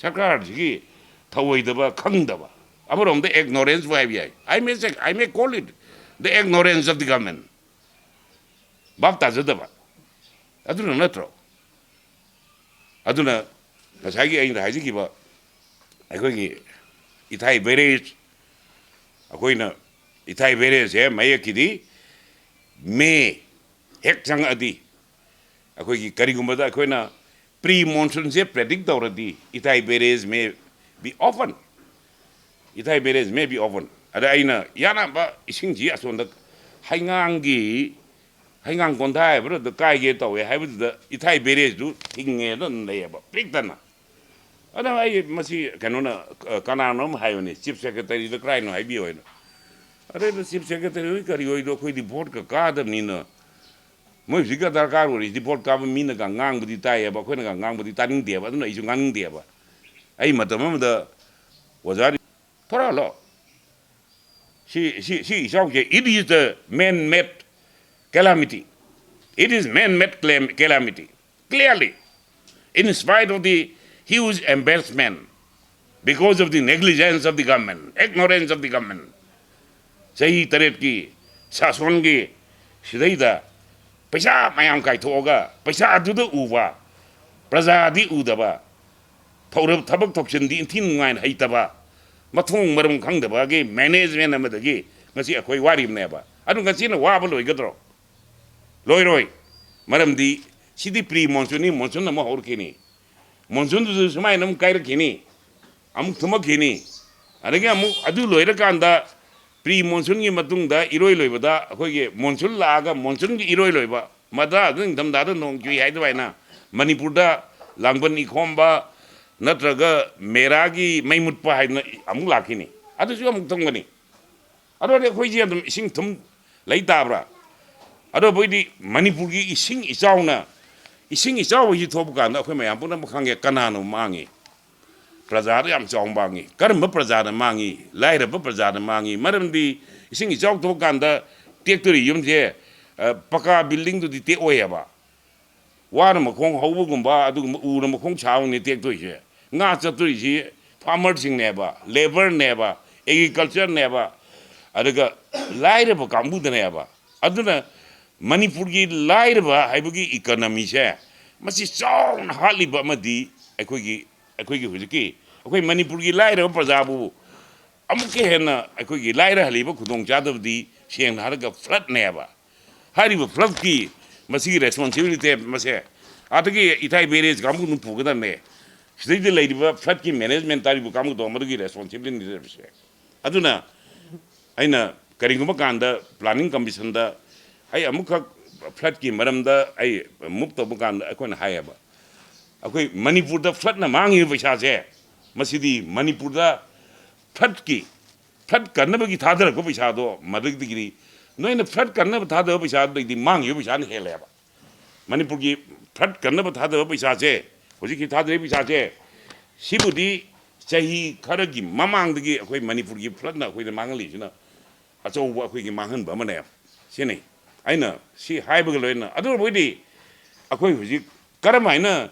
ꯁꯔꯀꯥꯔꯁꯤꯒꯤ ꯊꯧꯑꯣꯏꯗꯕ, ꯈꯪꯗꯕ, ꯑꯃꯔꯣꯝꯗ ignorance ꯕꯨ ꯍꯥꯏꯕ ꯌꯥꯏ꯫ I may say, I may call it the ignorance of the government. ꯚꯥꯞ ꯇꯥꯖꯗꯕ꯫ ꯑꯗꯨꯅ ꯅꯠꯇ꯭ꯔꯣ? ꯑꯗꯨꯅ ꯉꯁꯥꯏꯒꯤ ꯑꯩꯅ ꯍꯥꯏꯖꯈꯤꯕ ꯑꯩꯈꯣꯏꯒꯤ ꯏꯊꯥꯏ barrage, ꯑꯩꯈꯣꯏꯅ ꯏꯊꯥꯏ barrage ꯁꯦ ꯃꯌꯦꯛꯀꯤꯗꯤ ꯃꯦ ꯍꯦꯛ ꯆꯪꯉꯛꯑꯗꯤ, ꯑꯩꯈꯣꯏꯒꯤ ꯀꯔꯤꯒꯨꯝꯕꯗ ꯑꯩꯈꯣꯏꯅ pre monsoon ꯁꯦ predict ꯇꯧꯔꯗꯤ, ꯏꯊꯥꯏ barrage may be open, ꯏꯊꯥꯏ barrage may be open꯫ ꯑꯗ ꯑꯩꯅ ꯌꯥꯅꯕ ꯏꯁꯤꯡꯁꯤ ꯑꯁꯣꯝꯗ ꯍꯩꯉꯥꯡꯒꯤ, ꯍꯩꯉꯥꯡ ꯀꯣꯟꯊꯥ ꯍꯥꯏꯕ꯭ꯔꯥ, ꯑꯗꯨ ꯀꯥꯏꯒꯦ ꯇꯧꯋꯦ ꯍꯥꯏꯕꯗꯨꯗ ꯏꯊꯥꯏ barrage ꯇꯨ ꯊꯤꯡꯉꯦꯅ ꯑꯗꯨꯝ ꯂꯩꯌꯦꯕ, ꯄꯤꯛ ꯊꯟꯅ꯫ ꯑꯗ ꯑꯩ ꯃꯁꯤ ꯀꯩꯅꯣꯅ, ꯑ, ꯀꯅꯥꯅꯣ ꯑꯃ ꯍꯥꯏꯕꯅꯤ, chief secretary ꯗ ꯀꯔꯥꯏꯅꯣ ꯍꯥꯏꯕꯤꯌꯣ ꯍꯥꯏꯅ꯫ ꯑꯗꯩꯗ ꯆꯤꯐ ꯁꯦꯀ꯭ꯔꯦꯇꯔꯤ ꯍꯣꯏ ꯀꯔꯤ ꯍꯣꯏꯗꯣ ꯑꯩꯈꯣꯏꯗꯤ ꯚꯣꯠꯀ ꯀꯥꯗꯕꯅꯤꯅ, ꯃꯣꯏ ꯍꯧꯖꯤꯛꯀ ꯗꯔꯀꯥꯔ ꯑꯣꯏꯔꯤꯁꯤꯗꯤ ꯚꯣꯠ ꯀꯥꯕ ꯃꯤꯅꯒ ꯉꯥꯡꯕꯗꯤ ꯇꯥꯏꯌꯦꯕ, ꯑꯩꯈꯣꯏꯅꯒ ꯉꯥꯡꯕꯗꯤ ꯇꯥꯅꯤꯡꯗꯦꯕ, ꯑꯗꯨꯅ ꯑꯩꯁꯨ ꯉꯥꯡꯅꯤꯡꯗꯦꯕ꯫ ꯑꯩ ꯃꯇꯝ ꯑꯃꯗ ꯑꯣꯖꯥ ꯊꯣꯔꯛꯍꯜꯂꯣ꯫ ꯁꯤ ꯁꯤ ꯁꯤ ꯏꯆꯥꯎꯁꯦ, it is the man made calamity, it is man made calamity, clearly, in spite of the huge embarrassment, because of the negligence of the government, ignorance of the government. ꯆꯍꯤ ꯇꯔꯦꯠꯀꯤ ꯁꯥꯁꯣꯟꯒꯤ ꯁꯤꯗꯩꯗ ꯄꯩꯁꯥ ꯃꯌꯥꯝ ꯀꯥꯏꯊꯣꯛꯑꯒ ꯄꯩꯁꯥ ꯑꯗꯨꯗ ꯎꯕ, ꯄ꯭ꯔꯖꯥꯗꯤ ꯎꯗꯕ, ꯊꯧꯔꯝ ꯊꯕꯛ ꯊꯧꯁꯤꯟꯗꯤ ꯏꯟꯊꯤ ꯅꯨꯡꯉꯥꯏꯅ ꯍꯩꯇꯕ, ꯃꯊꯣꯡ ꯃꯔꯝ ꯈꯪꯗꯕꯒꯤ ꯃꯦꯅꯦꯖꯃꯦꯟ ꯑꯃꯗꯒꯤ ꯉꯁꯤ ꯑꯩꯈꯣꯏ ꯋꯥꯔꯤꯕꯅꯦꯕ꯫ ꯑꯗꯨ ꯉꯁꯤꯅ ꯋꯥꯕ ꯂꯣꯏꯒꯗ꯭ꯔꯣ? ꯂꯣꯏꯔꯣꯏ꯫ ꯃꯔꯝꯗꯤ ꯁꯤꯗꯤ ꯄ꯭ꯔꯤ ꯃꯣꯟꯁꯨꯟꯅꯤ, ꯃꯣꯟꯁꯨꯟ ꯑꯃ ꯍꯧꯔꯛꯈꯤꯅꯤ, ꯃꯣꯟꯁꯨꯟꯗꯨꯁꯨ ꯁꯨꯃꯥꯏꯅ ꯑꯃꯨꯛ ꯀꯥꯏꯔꯛꯈꯤꯅꯤ, ꯑꯃꯨꯛ ꯊꯨꯝꯃꯛꯈꯤꯅꯤ꯫ ꯑꯗꯒꯤ ꯑꯃꯨꯛ ꯑꯗꯨ ꯂꯣꯏꯔꯀꯥꯟꯗ ꯄ꯭ꯔꯤ ꯃꯣꯟꯁꯨꯟꯒꯤ ꯃꯇꯨꯡꯗ ꯏꯔꯣꯏ ꯂꯣꯏꯕꯗ ꯑꯩꯈꯣꯏꯒꯤ ꯃꯣꯟꯁꯨꯟ ꯂꯥꯛꯑꯒ ꯃꯣꯟꯁꯨꯟꯒꯤ ꯏꯔꯣꯏ ꯂꯣꯏꯕ, ꯃꯗꯥ ꯑꯗꯨ ꯅꯤꯡꯊꯝꯊꯥꯗ ꯅꯣꯡ ꯆꯨꯏ ꯍꯥꯏꯗꯨꯃꯥꯏꯅ ꯃꯅꯤꯄꯨꯔꯗ ꯂꯥꯡꯕꯟ ꯏꯈꯣꯝꯕ ꯅꯠꯇ꯭ꯔꯒ ꯃꯦꯔꯥꯒꯤ ꯃꯩ ꯃꯨꯠꯄ ꯍꯥꯏꯗꯅ ꯑꯃꯨꯛ ꯂꯥꯛꯈꯤꯅꯤ꯫ ꯑꯗꯨꯁꯨ ꯑꯃꯨꯛ ꯊꯨꯝꯒꯅꯤ꯫ ꯑꯗꯨꯗꯤ ꯑꯩꯈꯣꯏꯁꯦ ꯑꯗꯨꯝ ꯏꯁꯤꯡ ꯊꯨꯝ ꯂꯩ ꯇꯥꯕ꯭ꯔꯥ? ꯑꯗꯣ ꯑꯩꯈꯣꯏꯗꯤ ꯃꯅꯤꯄꯨꯔꯒꯤ ꯏꯁꯤꯡ ꯏꯆꯥꯎꯅ, ꯏꯁꯤꯡ ꯏꯆꯥꯎ ꯍꯥꯏꯁꯤ ꯊꯣꯛꯄ ꯀꯥꯟꯗ ꯑꯩꯈꯣꯏ ꯃꯌꯥꯝ ꯄꯨꯝꯅꯃꯛ ꯈꯪꯉꯦ ꯀꯅꯥꯅꯣ ꯃꯥꯡꯉꯤ꯫ ꯄ꯭ꯔꯖꯥꯗ ꯌꯥꯝ ꯆꯥꯎꯅ ꯃꯥꯡꯉꯤ꯫ ꯀꯔꯝꯕ ꯄ꯭ꯔꯖꯥꯗ ꯃꯥꯡꯉꯤ? ꯂꯥꯏꯔꯕ ꯄ꯭ꯔꯖꯥꯗ ꯃꯥꯡꯉꯤ꯫ ꯃꯔꯝꯗꯤ ꯏꯁꯤꯡ ꯏꯆꯥꯎ ꯊꯣꯛꯀꯥꯟꯗ ꯇꯦꯛꯇꯣꯔꯤ ꯌꯨꯝꯁꯦ, ꯑ, ꯄꯀꯥ ꯕꯤꯜꯗꯤꯡꯗꯨꯗꯤ ꯇꯦꯛꯑꯣꯏꯌꯦꯕ꯫ ꯋꯥꯅ ꯃꯈꯣꯡ ꯍꯧꯕꯒꯨꯝꯕ, ꯑꯗꯨꯒꯨꯝꯕ ꯎꯅ ꯃꯈꯣꯡ ꯁꯥꯕꯅꯤ ꯇꯦꯛꯇꯣꯏꯁꯦ꯫ ꯉꯥ ꯆꯠꯇꯣꯏꯁꯤ ꯐꯥꯔꯃꯔꯁꯤꯡꯅꯦꯕ, ꯂꯦꯕꯔꯅꯦꯕ, ꯑꯦꯒ꯭ꯔꯤꯀꯜꯆꯔꯅꯦꯕ, ꯑꯗꯨꯒ ꯂꯥꯏꯔꯕ ꯀꯥꯡꯕꯨꯗꯅꯦꯕ꯫ ꯑꯗꯨꯅ ꯃꯅꯤꯄꯨꯔꯒꯤ ꯂꯥꯏꯔꯕ ꯍꯥꯏꯕꯒꯤ ꯏꯀꯣꯅꯣꯃꯤꯁꯦ, ꯃꯁꯤ ꯆꯥꯎꯅ ꯍꯥꯠꯂꯤꯕ ꯑꯃꯗꯤ ꯑꯩꯈꯣꯏꯒꯤ, ꯑꯩꯈꯣꯏꯒꯤ ꯍꯧꯖꯤꯛꯀꯤ ꯑꯩꯈꯣꯏ ꯃꯅꯤꯄꯨꯔꯒꯤ ꯂꯥꯏꯔꯕ ꯄ꯭ꯔꯖꯥꯕꯨ ꯑꯃꯨꯛꯀ ꯍꯦꯟꯅ ꯑꯩꯈꯣꯏꯒꯤ ꯂꯥꯏꯔꯍꯜꯂꯤꯕ ꯈꯨꯗꯣꯡꯆꯥꯗꯕꯗꯤ ꯁꯦꯡꯅ ꯍꯥꯏꯔꯒ ꯐ꯭ꯂꯠꯅꯦꯕ꯫ ꯍꯥꯏꯔꯤꯕ ꯐ꯭ꯂꯠꯀꯤ ꯃꯁꯤꯒꯤ ꯔꯦꯁꯄꯣꯟꯁꯤꯕꯤꯂꯤꯇꯤ ꯃꯁꯦ ꯑꯥꯗꯒꯤ ꯏꯊꯥꯏ ꯕꯦꯔꯦꯖ ꯀꯥꯡꯕꯨꯅ ꯄꯨꯒꯗꯕꯅꯦ꯫ ꯁꯤꯗꯩꯗ ꯂꯩꯔꯤꯕ ꯐ꯭ꯂꯠꯀꯤ ꯃꯦꯅꯦꯖꯃꯦꯟ ꯇꯥꯔꯤꯕ ꯀꯥꯡꯕꯨꯗꯣ ꯃꯗꯨꯒꯤ ꯔꯦꯁꯄꯣꯟꯁꯤꯕꯤꯂꯤꯇꯤꯁꯦ꯫ ꯑꯗꯨꯅ ꯑꯩꯅ ꯀꯔꯤꯒꯨꯝꯕ ꯀꯥꯟꯗ ꯄ꯭ꯂꯥꯅꯤꯡ ꯀꯃꯤꯁꯟꯗ ꯑꯩ ꯑꯃꯨꯛꯈꯛ ꯐ꯭ꯂꯠꯀꯤ ꯃꯔꯝꯗ ꯑꯩ ꯃꯨꯞ ꯇꯧꯕ ꯀꯥꯟꯗ ꯑꯩꯈꯣꯏꯅ ꯍꯥꯏꯌꯦꯕ, ꯑꯩꯈꯣꯏ ꯃꯅꯤꯄꯨꯔꯗ ꯐ꯭ꯂꯠꯅ ꯃꯥꯡꯉꯤꯕ ꯄꯩꯁꯥꯁꯦ, ꯃꯁꯤꯗꯤ ꯃꯅꯤꯄꯨꯔꯗ ꯐ꯭ꯂꯠꯀꯤ ꯐ꯭ꯂꯠ ꯀꯟꯅꯕꯒꯤ ꯊꯥꯗꯔꯛꯄ ꯄꯩꯁꯥꯗꯣ ꯃꯗꯨꯗꯒꯤꯗꯤ ꯅꯣꯏꯅ ꯐ꯭ꯂꯠ ꯀꯟꯅꯕ ꯊꯥꯗꯕ ꯄꯩꯁꯥꯗꯨꯗꯩꯗꯤ ꯃꯥꯡꯈꯤꯕ ꯄꯩꯁꯥꯅ ꯍꯦꯜꯂꯦꯕ꯫ ꯃꯅꯤꯄꯨꯔꯒꯤ ꯐ꯭ꯂꯠ ꯀꯟꯅꯕ ꯊꯥꯗꯕ ꯄꯩꯁꯥꯁꯦ, ꯍꯧꯖꯤꯛꯀꯤ ꯊꯥꯗꯔꯤꯕ ꯄꯩꯁꯥꯁꯦ, ꯁꯤꯕꯨꯗꯤ ꯆꯍꯤ ꯈꯔꯒꯤ ꯃꯃꯥꯡꯗꯒꯤ ꯑꯩꯈꯣꯏ ꯃꯅꯤꯄꯨꯔꯒꯤ ꯐ꯭ꯂꯠꯅ ꯑꯩꯈꯣꯏꯗ ꯃꯥꯡꯍꯜꯂꯤꯁꯤꯅ ꯑꯆꯧꯕ ꯑꯩꯈꯣꯏꯒꯤ ꯃꯥꯡꯍꯟꯕ ꯑꯃꯅꯦꯕ꯫ ꯁꯤꯅꯤ ꯑꯩꯅ ꯁꯤ ꯍꯥꯏꯕꯒ ꯂꯣꯏꯅꯅ꯫ ꯑꯗꯨ ꯑꯣꯏꯔꯕꯣꯏꯗꯤ ꯑꯩꯈꯣꯏ ꯍꯧꯖꯤꯛ ꯀꯔꯝ ꯍꯥꯏꯅ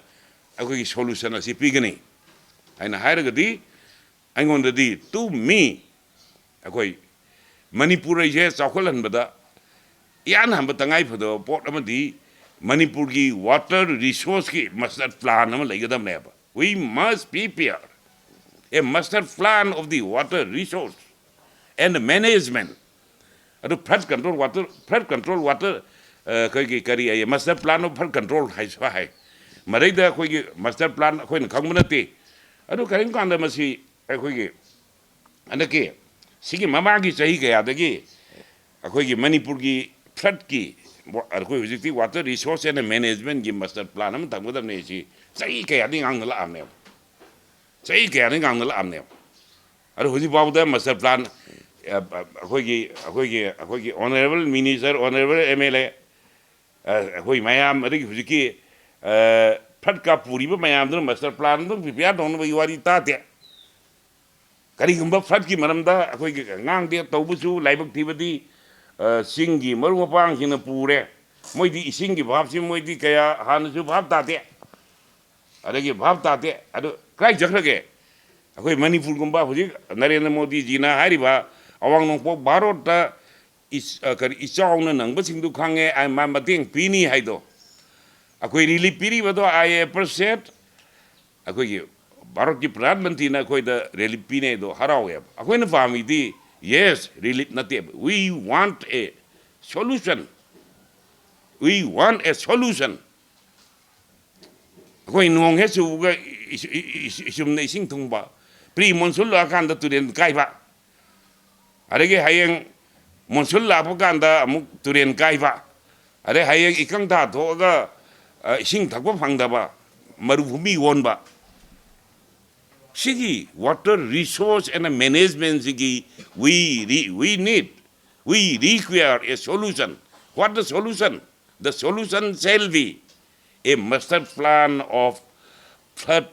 ꯑꯩꯈꯣꯏꯒꯤ ꯁꯣꯂꯨꯁꯟ ꯑꯁꯤ ꯄꯤꯒꯅꯤ ꯍꯥꯏꯅ ꯍꯥꯏꯔꯒꯗꯤ, ꯑꯩꯉꯣꯟꯗꯗꯤ, to me, ꯑꯩꯈꯣꯏ ꯃꯅꯤꯄꯨꯔ ꯑꯩꯁꯦ ꯆꯥꯎꯈꯠꯍꯟꯕꯗ ꯏꯍꯥꯟ ꯍꯥꯟꯕ ꯇꯉꯥꯏ ꯐꯗꯕ ꯄꯣꯠ ꯑꯃꯗꯤ ꯃꯅꯤꯄꯨꯔꯒꯤ ꯋꯥꯇꯔ ꯔꯤꯁꯣꯔꯁꯀꯤ ꯃꯁꯇꯔ ꯄ꯭ꯂꯥꯟ ꯑꯃ ꯂꯩꯒꯗꯕꯅꯦꯕ꯫ We must prepare a master plan of the water resource and management. ꯑꯗꯨ flood control water, flood control water, ꯑ, ꯑꯩꯈꯣꯏꯒꯤ ꯀꯔꯤ ꯍꯥꯏꯌꯦ, master plan of flood control ꯍꯥꯏꯁꯨ ꯍꯥꯏ꯫ ꯃꯗꯩꯗ ꯑꯩꯈꯣꯏꯒꯤ ꯃꯁꯇꯔ ꯄ꯭ꯂꯥꯟ ꯑꯩꯈꯣꯏꯅ ꯈꯪꯕ ꯅꯠꯇꯦ꯫ ꯑꯗꯨ ꯀꯔꯤꯒꯨꯝꯕ ꯀꯥꯟꯗ ꯃꯁꯤ ꯑꯩꯈꯣꯏꯒꯤ ꯍꯟꯗꯛꯀꯤ ꯁꯤꯒꯤ ꯃꯃꯥꯡꯒꯤ ꯆꯍꯤ ꯀꯌꯥꯗꯒꯤ ꯑꯩꯈꯣꯏꯒꯤ ꯃꯅꯤꯄꯨꯔꯒꯤ ꯐ꯭ꯂꯠꯀꯤ, ꯑꯩꯈꯣꯏ ꯍꯧꯖꯤꯛꯇꯤ ꯋꯥꯇꯔ ꯔꯤꯁꯣꯔꯁ ꯑꯦꯟ ꯃꯦꯅꯦꯖꯃꯦꯟꯒꯤ ꯃꯁꯇꯔ ꯄ꯭ꯂꯥꯟ ꯑꯃ ꯊꯝꯒꯗꯕꯅꯦ꯫ ꯁꯤ ꯆꯍꯤ ꯀꯌꯥꯗꯒꯤ ꯉꯥꯡꯅ ꯂꯥꯛꯑꯕꯅꯦꯕ꯫ ꯆꯍꯤ ꯀꯌꯥꯗꯒꯤ ꯉꯥꯡꯅ ꯂꯥꯛꯑꯕꯅꯦꯕ꯫ ꯑꯗꯣ ꯍꯧꯖꯤꯛ ꯐꯥꯎꯕꯗ ꯃꯁꯇꯔ ꯄ꯭ꯂꯥꯟ, ꯑ, ꯑ, ꯑꯩꯈꯣꯏꯒꯤ, ꯑꯩꯈꯣꯏꯒꯤ, ꯑꯩꯈꯣꯏꯒꯤ honourable minister, honourable M L A, ꯑ, ꯑꯩꯈꯣꯏ ꯃꯌꯥꯝ, ꯑꯗꯒꯤ ꯍꯧꯖꯤꯛꯀꯤ, ꯑ, ꯐ꯭ꯂꯠꯀ ꯄꯨꯔꯤꯕ ꯃꯌꯥꯝꯗꯨꯅ ꯃꯁꯇꯔ ꯄ꯭ꯂꯥꯟ ꯑꯗꯨꯝ ꯄ꯭ꯔꯤꯄꯦꯌꯥꯔ ꯇꯧꯅꯕꯒꯤ ꯋꯥꯔꯤ ꯇꯥꯗꯦ꯫ ꯀꯔꯤꯒꯨꯝꯕ ꯐ꯭ꯂꯠꯀꯤ ꯃꯔꯝꯗ ꯑꯩꯈꯣꯏꯒꯤ ꯉꯥꯡꯗꯦ, ꯇꯧꯕꯁꯨ ꯂꯥꯏꯕꯛ ꯊꯤꯕꯗꯤ, ꯑ, ꯆꯤꯡꯒꯤ ꯃꯔꯨꯞ ꯃꯄꯥꯡꯁꯤꯡꯅ ꯄꯨꯔꯦ꯫ ꯃꯣꯏꯗꯤ ꯏꯁꯤꯡꯒꯤ ꯚꯥꯞꯁꯤ ꯃꯣꯏꯗꯤ ꯀꯌꯥ ꯍꯥꯟꯅꯁꯨ ꯚꯥꯞ ꯇꯥꯗꯦ꯫ ꯑꯗꯒꯤ ꯚꯥꯞ ꯇꯥꯗꯦ꯫ ꯑꯗꯨ ꯀꯗꯥꯏ ꯆꯠꯈ꯭ꯔꯒꯦ? ꯑꯩꯈꯣꯏ ꯃꯅꯤꯄꯨꯔꯒꯨꯝꯕ ꯍꯧꯖꯤꯛ ꯅꯔꯦꯟꯗ꯭ꯔ ꯃꯣꯗꯤꯖꯤꯅ ꯍꯥꯏꯔꯤꯕ ꯑꯋꯥꯡ ꯅꯣꯡꯄꯣꯛ ꯚꯥꯔꯣꯠꯇ ꯏꯁ-, ꯑ, ꯀꯔꯤ, ꯏꯆꯥꯎꯅ ꯅꯪꯕꯁꯤꯡꯗꯨ ꯈꯪꯉꯦ, ꯑꯩ ꯃꯥ ꯃꯇꯦꯡ ꯄꯤꯅꯤ ꯍꯥꯏꯗꯣ, ꯑꯩꯈꯣꯏ ꯔꯤꯂꯤꯐ ꯄꯤꯔꯤꯕꯗꯣ I appreciate꯫ ꯑꯩꯈꯣꯏꯒꯤ ꯚꯥꯔꯠꯀꯤ ꯄ꯭ꯔꯙꯥꯟ ꯃꯟꯇ꯭ꯔꯤꯅ ꯑꯩꯈꯣꯏꯗ ꯔꯤꯂꯤꯐ ꯄꯤꯅꯩꯗꯣ ꯍꯔꯥꯎꯋꯦꯕ꯫ ꯑꯩꯈꯣꯏꯅ ꯄꯥꯝꯃꯤꯗꯤ, yes, ꯔꯤꯂꯤꯐ ꯅꯠꯇꯦꯕ, we want a solution, we want a solution꯫ ꯑꯩꯈꯣꯏ ꯅꯣꯡ ꯍꯦꯛ ꯆꯨꯕꯒ ꯏ-, ꯏ-, ꯏ-, ꯏꯆꯨꯝꯅ ꯏꯁꯤꯡ ꯊꯨꯡꯕ, ꯄ꯭ꯔꯤ ꯃꯣꯟꯁꯨꯟ ꯂꯥꯛꯑꯀꯥꯟꯗ ꯇꯨꯔꯦꯟ ꯀꯥꯏꯕ, ꯑꯗꯒꯤ ꯍꯌꯦꯡ ꯃꯣꯟꯁꯨꯟ ꯂꯥꯛꯄ ꯀꯥꯟꯗ ꯑꯃꯨꯛ ꯇꯨꯔꯦꯟ ꯀꯥꯏꯕ, ꯑꯗꯩ ꯍꯌꯦꯡ ꯏꯀꯪ ꯊꯥ ꯊꯣꯛꯑꯒ, ꯑ, ꯏꯁꯤꯡ ꯊꯛꯄ ꯐꯪꯗꯕ, ꯃꯔꯨꯚꯨꯃꯤ ꯑꯣꯟꯕ꯫ ꯁꯤꯒꯤ water resource and management ꯁꯤꯒꯤ we re- we need, we require a solution. What the solution? The solution shall be a master plan of flood,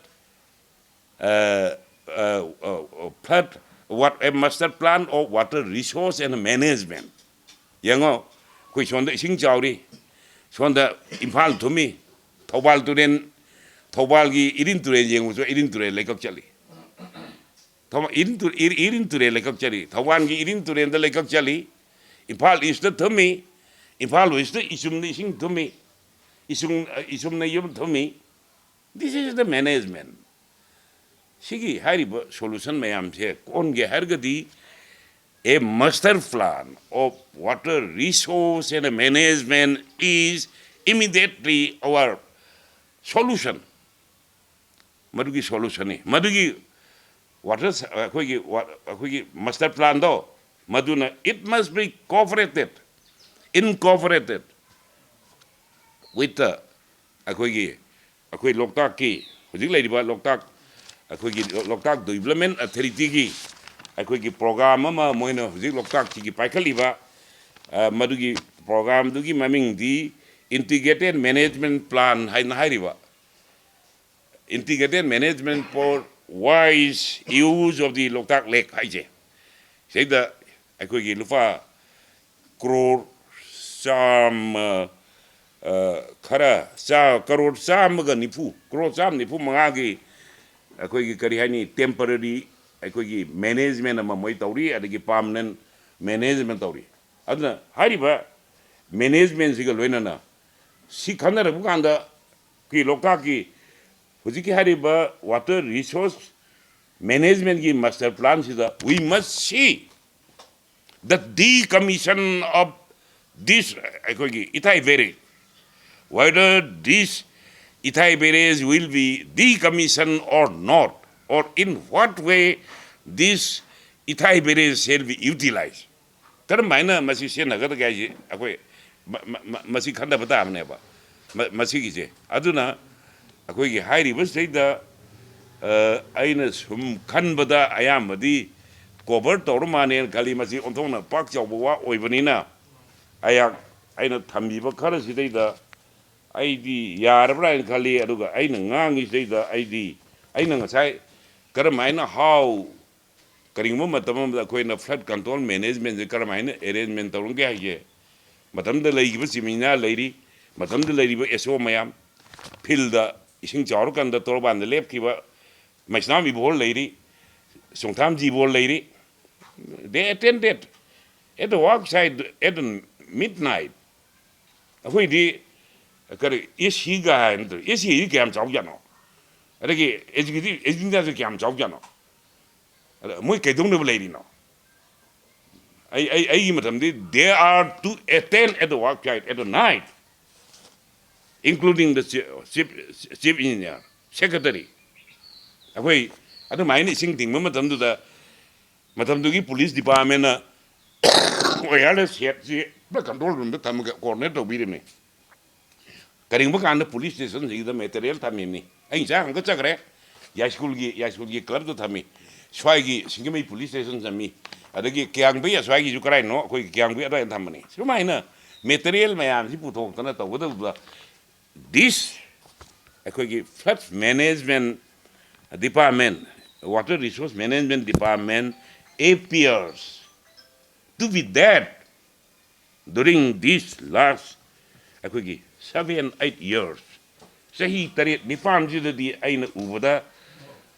uh, uh, uh, flood, what, a master plan of water resource and management. ꯌꯦꯡꯉꯣ, ꯑꯩꯈꯣꯏ ꯁꯣꯝꯗ ꯏꯁꯤꯡ ꯆꯥꯎꯔꯤ, ꯁꯣꯝꯗ ꯏꯝꯐꯥꯜ ꯊꯨꯝꯃꯤ, ꯊꯧꯕꯥꯜ ꯇꯨꯔꯦꯜ, ꯊꯧꯕꯥꯜꯒꯤ ꯏꯔꯤꯟ ꯇꯨꯔꯦꯜ ꯌꯦꯡꯉꯨꯁꯨ, ꯏꯔꯤꯟ ꯇꯨꯔꯦꯜ ꯂꯩꯀꯛ ꯆꯠꯂꯤ꯫ Thoubal ꯏꯔꯤꯟ two- ꯏꯔ- ꯏꯔꯤꯟ ꯇꯨꯔꯦꯜ ꯂꯩꯀꯛ ꯆꯠꯂꯤ꯫ ꯊꯧꯕꯥꯜꯒꯤ ꯏꯔꯤꯟ ꯇꯨꯔꯦꯜꯗ ꯂꯩꯀꯛ ꯆꯠꯂꯤ꯫ ꯏꯝꯐꯥꯜ ꯏꯁꯇ ꯊꯨꯝꯃꯤ, ꯏꯝꯐꯥꯜ ꯋꯦꯁꯇ ꯏꯆꯨꯝꯗ ꯏꯁꯤꯡ ꯊꯨꯝꯃꯤ, ꯏꯆꯨꯝ ꯏꯆꯨꯝꯅ ꯌꯨꯝ ꯊꯨꯝꯃꯤ꯫ This is the management. ꯁꯤꯒꯤ ꯍꯥꯏꯔꯤꯕ solution ꯃꯌꯥꯝꯁꯦ ꯀꯣꯟꯒꯦ ꯍꯥꯏꯔꯒꯗꯤ, a master plan of water resource and management is immediately our solution. ꯃꯗꯨꯒꯤ solution ꯅꯤ꯫ ꯃꯗꯨꯒꯤ water, ꯑꯩꯈꯣꯏꯒꯤ ꯋꯥ- ꯑꯩꯈꯣꯏꯒꯤ master plan ꯗꯣ, ꯃꯗꯨꯅ, it must be cooperated, incorporated with the, ꯑꯩꯈꯣꯏꯒꯤ, ꯑꯩꯈꯣꯏ ꯂꯣꯛꯇꯥꯛꯀꯤ, ꯍꯧꯖꯤꯛ ꯂꯩꯔꯤꯕ ꯂꯣꯛꯇꯥꯛ, ꯑꯩꯈꯣꯏꯒꯤ ꯂꯣꯛꯇꯥꯛ Development Authority ꯒꯤ ꯑꯩꯈꯣꯏꯒꯤ program ꯑꯃ ꯃꯣꯏꯅ ꯍꯧꯖꯤꯛ ꯂꯣꯛꯇꯥꯛꯁꯤꯒꯤ ꯄꯥꯏꯈꯠꯂꯤꯕ, ꯑ, ꯃꯗꯨꯒꯤ program ꯗꯨꯒꯤ ꯃꯃꯤꯡꯗꯤ Integrated Management Plan ꯍꯥꯏꯅ ꯍꯥꯏꯔꯤꯕ, Integrated Management for Wise Use of the Loktak Lake ꯍꯥꯏꯁꯦ꯫ ꯁꯤꯗꯩꯗ ꯑꯩꯈꯣꯏꯒꯤ ꯂꯨꯄꯥ ꯀ꯭ꯔꯣꯔ ꯆꯥꯝꯃ, ꯑ, ꯈꯔ ꯆꯥ- ꯀ꯭ꯔꯣꯔ ꯆꯥꯝꯃꯒ ꯅꯤꯐꯨ, ꯀ꯭ꯔꯣꯔ ꯆꯥꯝꯃ ꯅꯤꯐꯨ ꯃꯉꯥꯒꯤ ꯑꯩꯈꯣꯏꯒꯤ, ꯀꯔꯤ ꯍꯥꯏꯅꯤ, temporary ꯑꯩꯈꯣꯏꯒꯤ management ꯑꯃ ꯃꯣꯏ ꯇꯧꯔꯤ, ꯑꯗꯒꯤ permanent management ꯇꯧꯔꯤ꯫ ꯑꯗꯨꯅ ꯍꯥꯏꯔꯤꯕ management ꯁꯤꯒ ꯂꯣꯏꯅꯅ ꯁꯤ ꯈꯟꯅꯔꯛꯄ ꯀꯥꯟꯗ ꯑꯩꯈꯣꯏ ꯂꯣꯛꯇꯥꯛꯀꯤ ꯍꯧꯖꯤꯛꯀꯤ ꯍꯥꯏꯔꯤꯕ water resource management ꯀꯤ master plan ꯁꯤꯗ we must see the decommission of this, ꯑꯩꯈꯣꯏꯒꯤ ꯏꯊꯥꯏ ꯕꯦꯔꯦꯖ, whether this ꯏꯊꯥꯏ ꯕꯦꯔꯦꯖ will be decommissioned or not, or in what way this ꯏꯊꯥꯏ ꯕꯦꯔꯦꯖ shall be utilized. ꯀꯔꯝ ꯍꯥꯏꯅ ꯃꯁꯤ ꯁꯤꯖꯤꯟꯅꯒꯗꯒꯦ ꯍꯥꯏꯁꯤ ꯑꯩꯈꯣꯏ ꯃ- ꯃ- ꯃ- ꯃꯁꯤ ꯈꯟꯊꯕ ꯇꯥꯕꯅꯦꯕ꯫ ꯃ- ꯃꯁꯤꯒꯤꯁꯦ, ꯑꯗꯨꯅ ꯑꯩꯈꯣꯏꯒꯤ ꯍꯥꯏꯔꯤꯕꯁꯤꯗꯩꯗ ꯑ, ꯑꯩꯅ ꯁꯨꯝ ꯈꯟꯕꯗ ꯑꯌꯥꯝꯕꯗꯤ ꯀꯣꯚꯔ ꯇꯧꯔ ꯃꯥꯅꯦꯅ ꯈꯜꯂꯤ꯫ ꯃꯁꯤ ꯑꯣꯟꯊꯣꯛꯅ ꯄꯥꯛ ꯆꯥꯎꯕ ꯋꯥ ꯑꯣꯏꯕꯅꯤꯅ, ꯑꯩꯍꯥꯛ, ꯑꯩꯅ ꯊꯝꯕꯤꯕ ꯈꯔꯁꯤꯗꯩꯗ ꯑꯩꯗꯤ ꯌꯥꯔꯕ꯭ꯔꯥ ꯍꯥꯏꯅ ꯈꯜꯂꯤ꯫ ꯑꯗꯨꯒ ꯑꯩꯅ ꯉꯥꯡꯉꯤꯁꯤꯗꯩꯗ ꯑꯩꯗꯤ, ꯑꯩꯅ ꯉꯁꯥꯏ ꯀꯔꯝ ꯍꯥꯏꯅ, how, ꯀꯔꯤꯒꯨꯝꯕ ꯃꯇꯝ ꯑꯃꯗ ꯑꯩꯈꯣꯏꯅ flood control managementꯁꯦ ꯀꯔꯝ ꯍꯥꯏꯅ arrangement ꯇꯧꯔꯝꯒꯦ ꯍꯥꯏꯁꯦ, ꯃꯇꯝꯗ ꯂꯩꯈꯤꯕ ꯆꯤꯃꯤꯅꯥ ꯂꯩꯔꯤ, ꯃꯇꯝꯗ ꯂꯩꯔꯤꯕ ꯑꯦꯁ ꯑꯣ ꯃꯌꯥꯝ, ꯐꯤꯜꯗ ꯏꯁꯤꯡ ꯆꯥꯎꯔꯀꯥꯟꯗ ꯇꯣꯔꯕꯥꯟꯗ ꯂꯦꯞꯈꯤꯕ ꯃꯩꯁꯅꯥꯝ ꯏꯕꯣꯍꯣꯔ ꯂꯩꯔꯤ, ꯆꯣꯡꯊꯥꯝ ꯖꯤꯕꯣꯍꯣꯔ ꯂꯩꯔꯤ꯫ They attended at the work site at midnight. ꯑꯩꯈꯣꯏꯗꯤ ꯀꯔꯤ ꯑꯦ ꯁꯤꯒ ꯍꯥꯏ ꯅꯠꯇ꯭ꯔꯣ? ꯑꯦ ꯁꯤ ꯀꯌꯥꯝ ꯆꯥꯎꯖꯥꯠꯅꯣ? ꯑꯗꯒꯤ ꯑꯦꯛꯖꯤꯀ꯭ꯌꯨꯇꯤꯚ ꯑꯦꯖꯦꯟꯗꯥꯁꯨ ꯀꯌꯥꯝ ꯆꯥꯎꯖꯥꯠꯅꯣ? ꯑꯗ ꯃꯣꯏ ꯀꯩꯗꯧꯅꯕ ꯂꯩꯔꯤꯅꯣ? ꯑꯩ, ꯑꯩ, ꯑꯩꯒꯤ ꯃꯇꯝꯗꯤ they are to attend at the work site at the night, including the chief, chief, chief engineer, secretary. ꯑꯩꯈꯣꯏ ꯑꯗꯨꯃꯥꯏꯅ ꯏꯁꯤꯡ ꯊꯤꯡꯕ ꯃꯇꯝꯗꯨꯗ, ꯃꯇꯝꯗꯨꯒꯤ ꯄꯨꯂꯤꯁ ꯗꯤꯄꯥꯔꯠꯃꯦꯟꯅ wireless setꯁꯤ ꯄꯨꯔꯥ control roomꯗ ꯊꯝꯃꯒ coordinate ꯇꯧꯕꯤꯔꯤꯕꯅꯤ꯫ ꯀꯔꯤꯒꯨꯝꯕ ꯀꯥꯟꯗ ꯄꯨꯂꯤꯁ ꯁ꯭ꯇꯦꯁꯟꯁꯤꯡꯗ ꯃꯦꯇꯔꯤꯌꯦꯜ ꯊꯝꯃꯤꯕꯅꯤ꯫ ꯑꯩ ꯉꯁꯥꯏ ꯍꯪꯒꯠꯆꯈ꯭ꯔꯦ, ꯌꯥꯏꯁ꯭ꯀꯨꯜꯒꯤ, ꯌꯥꯏꯁ꯭ꯀꯨꯜꯒꯤ ꯀ꯭ꯂꯕꯇ ꯊꯝꯃꯤ, ꯁ꯭ꯋꯥꯏꯒꯤ ꯁꯤꯡꯖꯃꯩ ꯄꯨꯂꯤꯁ ꯁ꯭ꯇꯦꯁꯟ ꯊꯝꯃꯤ, ꯑꯗꯒꯤ ꯀꯤꯌꯥꯡꯕꯩ ꯑꯁ꯭ꯋꯥꯏꯒꯤꯁꯨ ꯀꯔꯥꯏꯅꯣ, ꯑꯩꯈꯣꯏ ꯀꯤꯌꯥꯡꯕꯩ ꯑꯗ꯭ꯋꯥꯏꯗ ꯊꯝꯕꯅꯤ꯫ ꯁꯨꯃꯥꯏꯅ ꯃꯦꯇꯔꯤꯌꯦꯜ ꯃꯌꯥꯝꯁꯤ ꯄꯨꯊꯣꯛꯇꯅ ꯇꯧꯒꯗꯧꯕꯗ, this ꯑꯩꯈꯣꯏꯒꯤ flood management department, water resource management department appears to be dead during this last, ꯑꯩꯈꯣꯏꯒꯤ seven eight years, ꯆꯍꯤ ꯇꯔꯦꯠ ꯅꯤꯄꯥꯟꯁꯤꯗꯗꯤ ꯑꯩꯅ ꯎꯕꯗ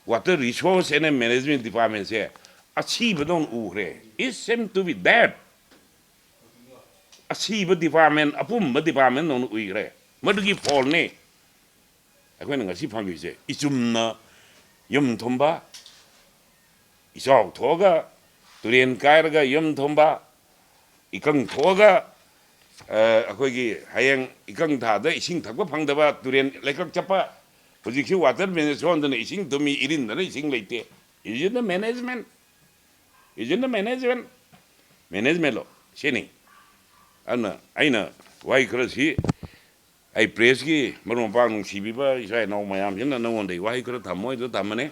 water resource and management departmentꯁꯦ ꯑꯁꯤꯕꯗꯧꯅ ꯎꯈ꯭ꯔꯦ꯫ It seems to be dead. ꯑꯁꯤꯕ department, ꯑꯄꯨꯝꯕ departmentꯗꯧꯅ ꯎꯏꯈ꯭ꯔꯦ꯫ ꯃꯗꯨꯒꯤ ꯐꯣꯜꯅꯤ ꯑꯩꯈꯣꯏꯅ ꯉꯁꯤ ꯐꯪꯉꯤꯁꯦ꯫ ꯏꯆꯨꯝꯅ ꯌꯨꯝ ꯊꯨꯝꯕ, ꯏꯆꯥꯎ ꯊꯣꯛꯑꯒ ꯇꯨꯔꯦꯟ ꯀꯥꯏꯔꯒ ꯌꯨꯝ ꯊꯨꯝꯕ, ꯏꯀꯪ ꯊꯣꯛꯑꯒ, ꯑ, ꯑꯩꯈꯣꯏꯒꯤ ꯍꯌꯦꯡ ꯏꯀꯪ ꯊꯥꯗ ꯏꯁꯤꯡ ꯊꯛꯄ ꯐꯪꯗꯕ, ꯇꯨꯔꯦꯟ ꯂꯩꯀꯛ ꯆꯠꯄ, ꯍꯧꯖꯤꯛꯁꯤ water management ꯁꯣꯝꯗꯅ ꯏꯁꯤꯡ ꯊꯨꯝꯃꯤ, ꯏꯔꯤꯟꯗꯅ ꯏꯁꯤꯡ ꯂꯩꯇꯦ꯫ Is it the management? Is it the management? Managementꯂꯣ? ꯁꯤꯅꯤ꯫ ꯑꯗꯨꯅ ꯑꯩꯅ ꯋꯥꯍꯩ ꯈꯔꯁꯤ ꯑꯩ ꯄ꯭ꯔꯦꯁꯀꯤ ꯃꯔꯨꯞ ꯃꯄꯥꯡ ꯅꯨꯡꯁꯤꯕꯤꯕ ꯏꯆꯥ ꯏꯅꯥꯎ ꯃꯌꯥꯝꯁꯤꯅ ꯅꯉꯣꯟꯗꯒꯤ ꯋꯥꯍꯩ ꯈꯔ ꯊꯝꯃꯣꯏꯗ ꯊꯝꯕꯅꯤ꯫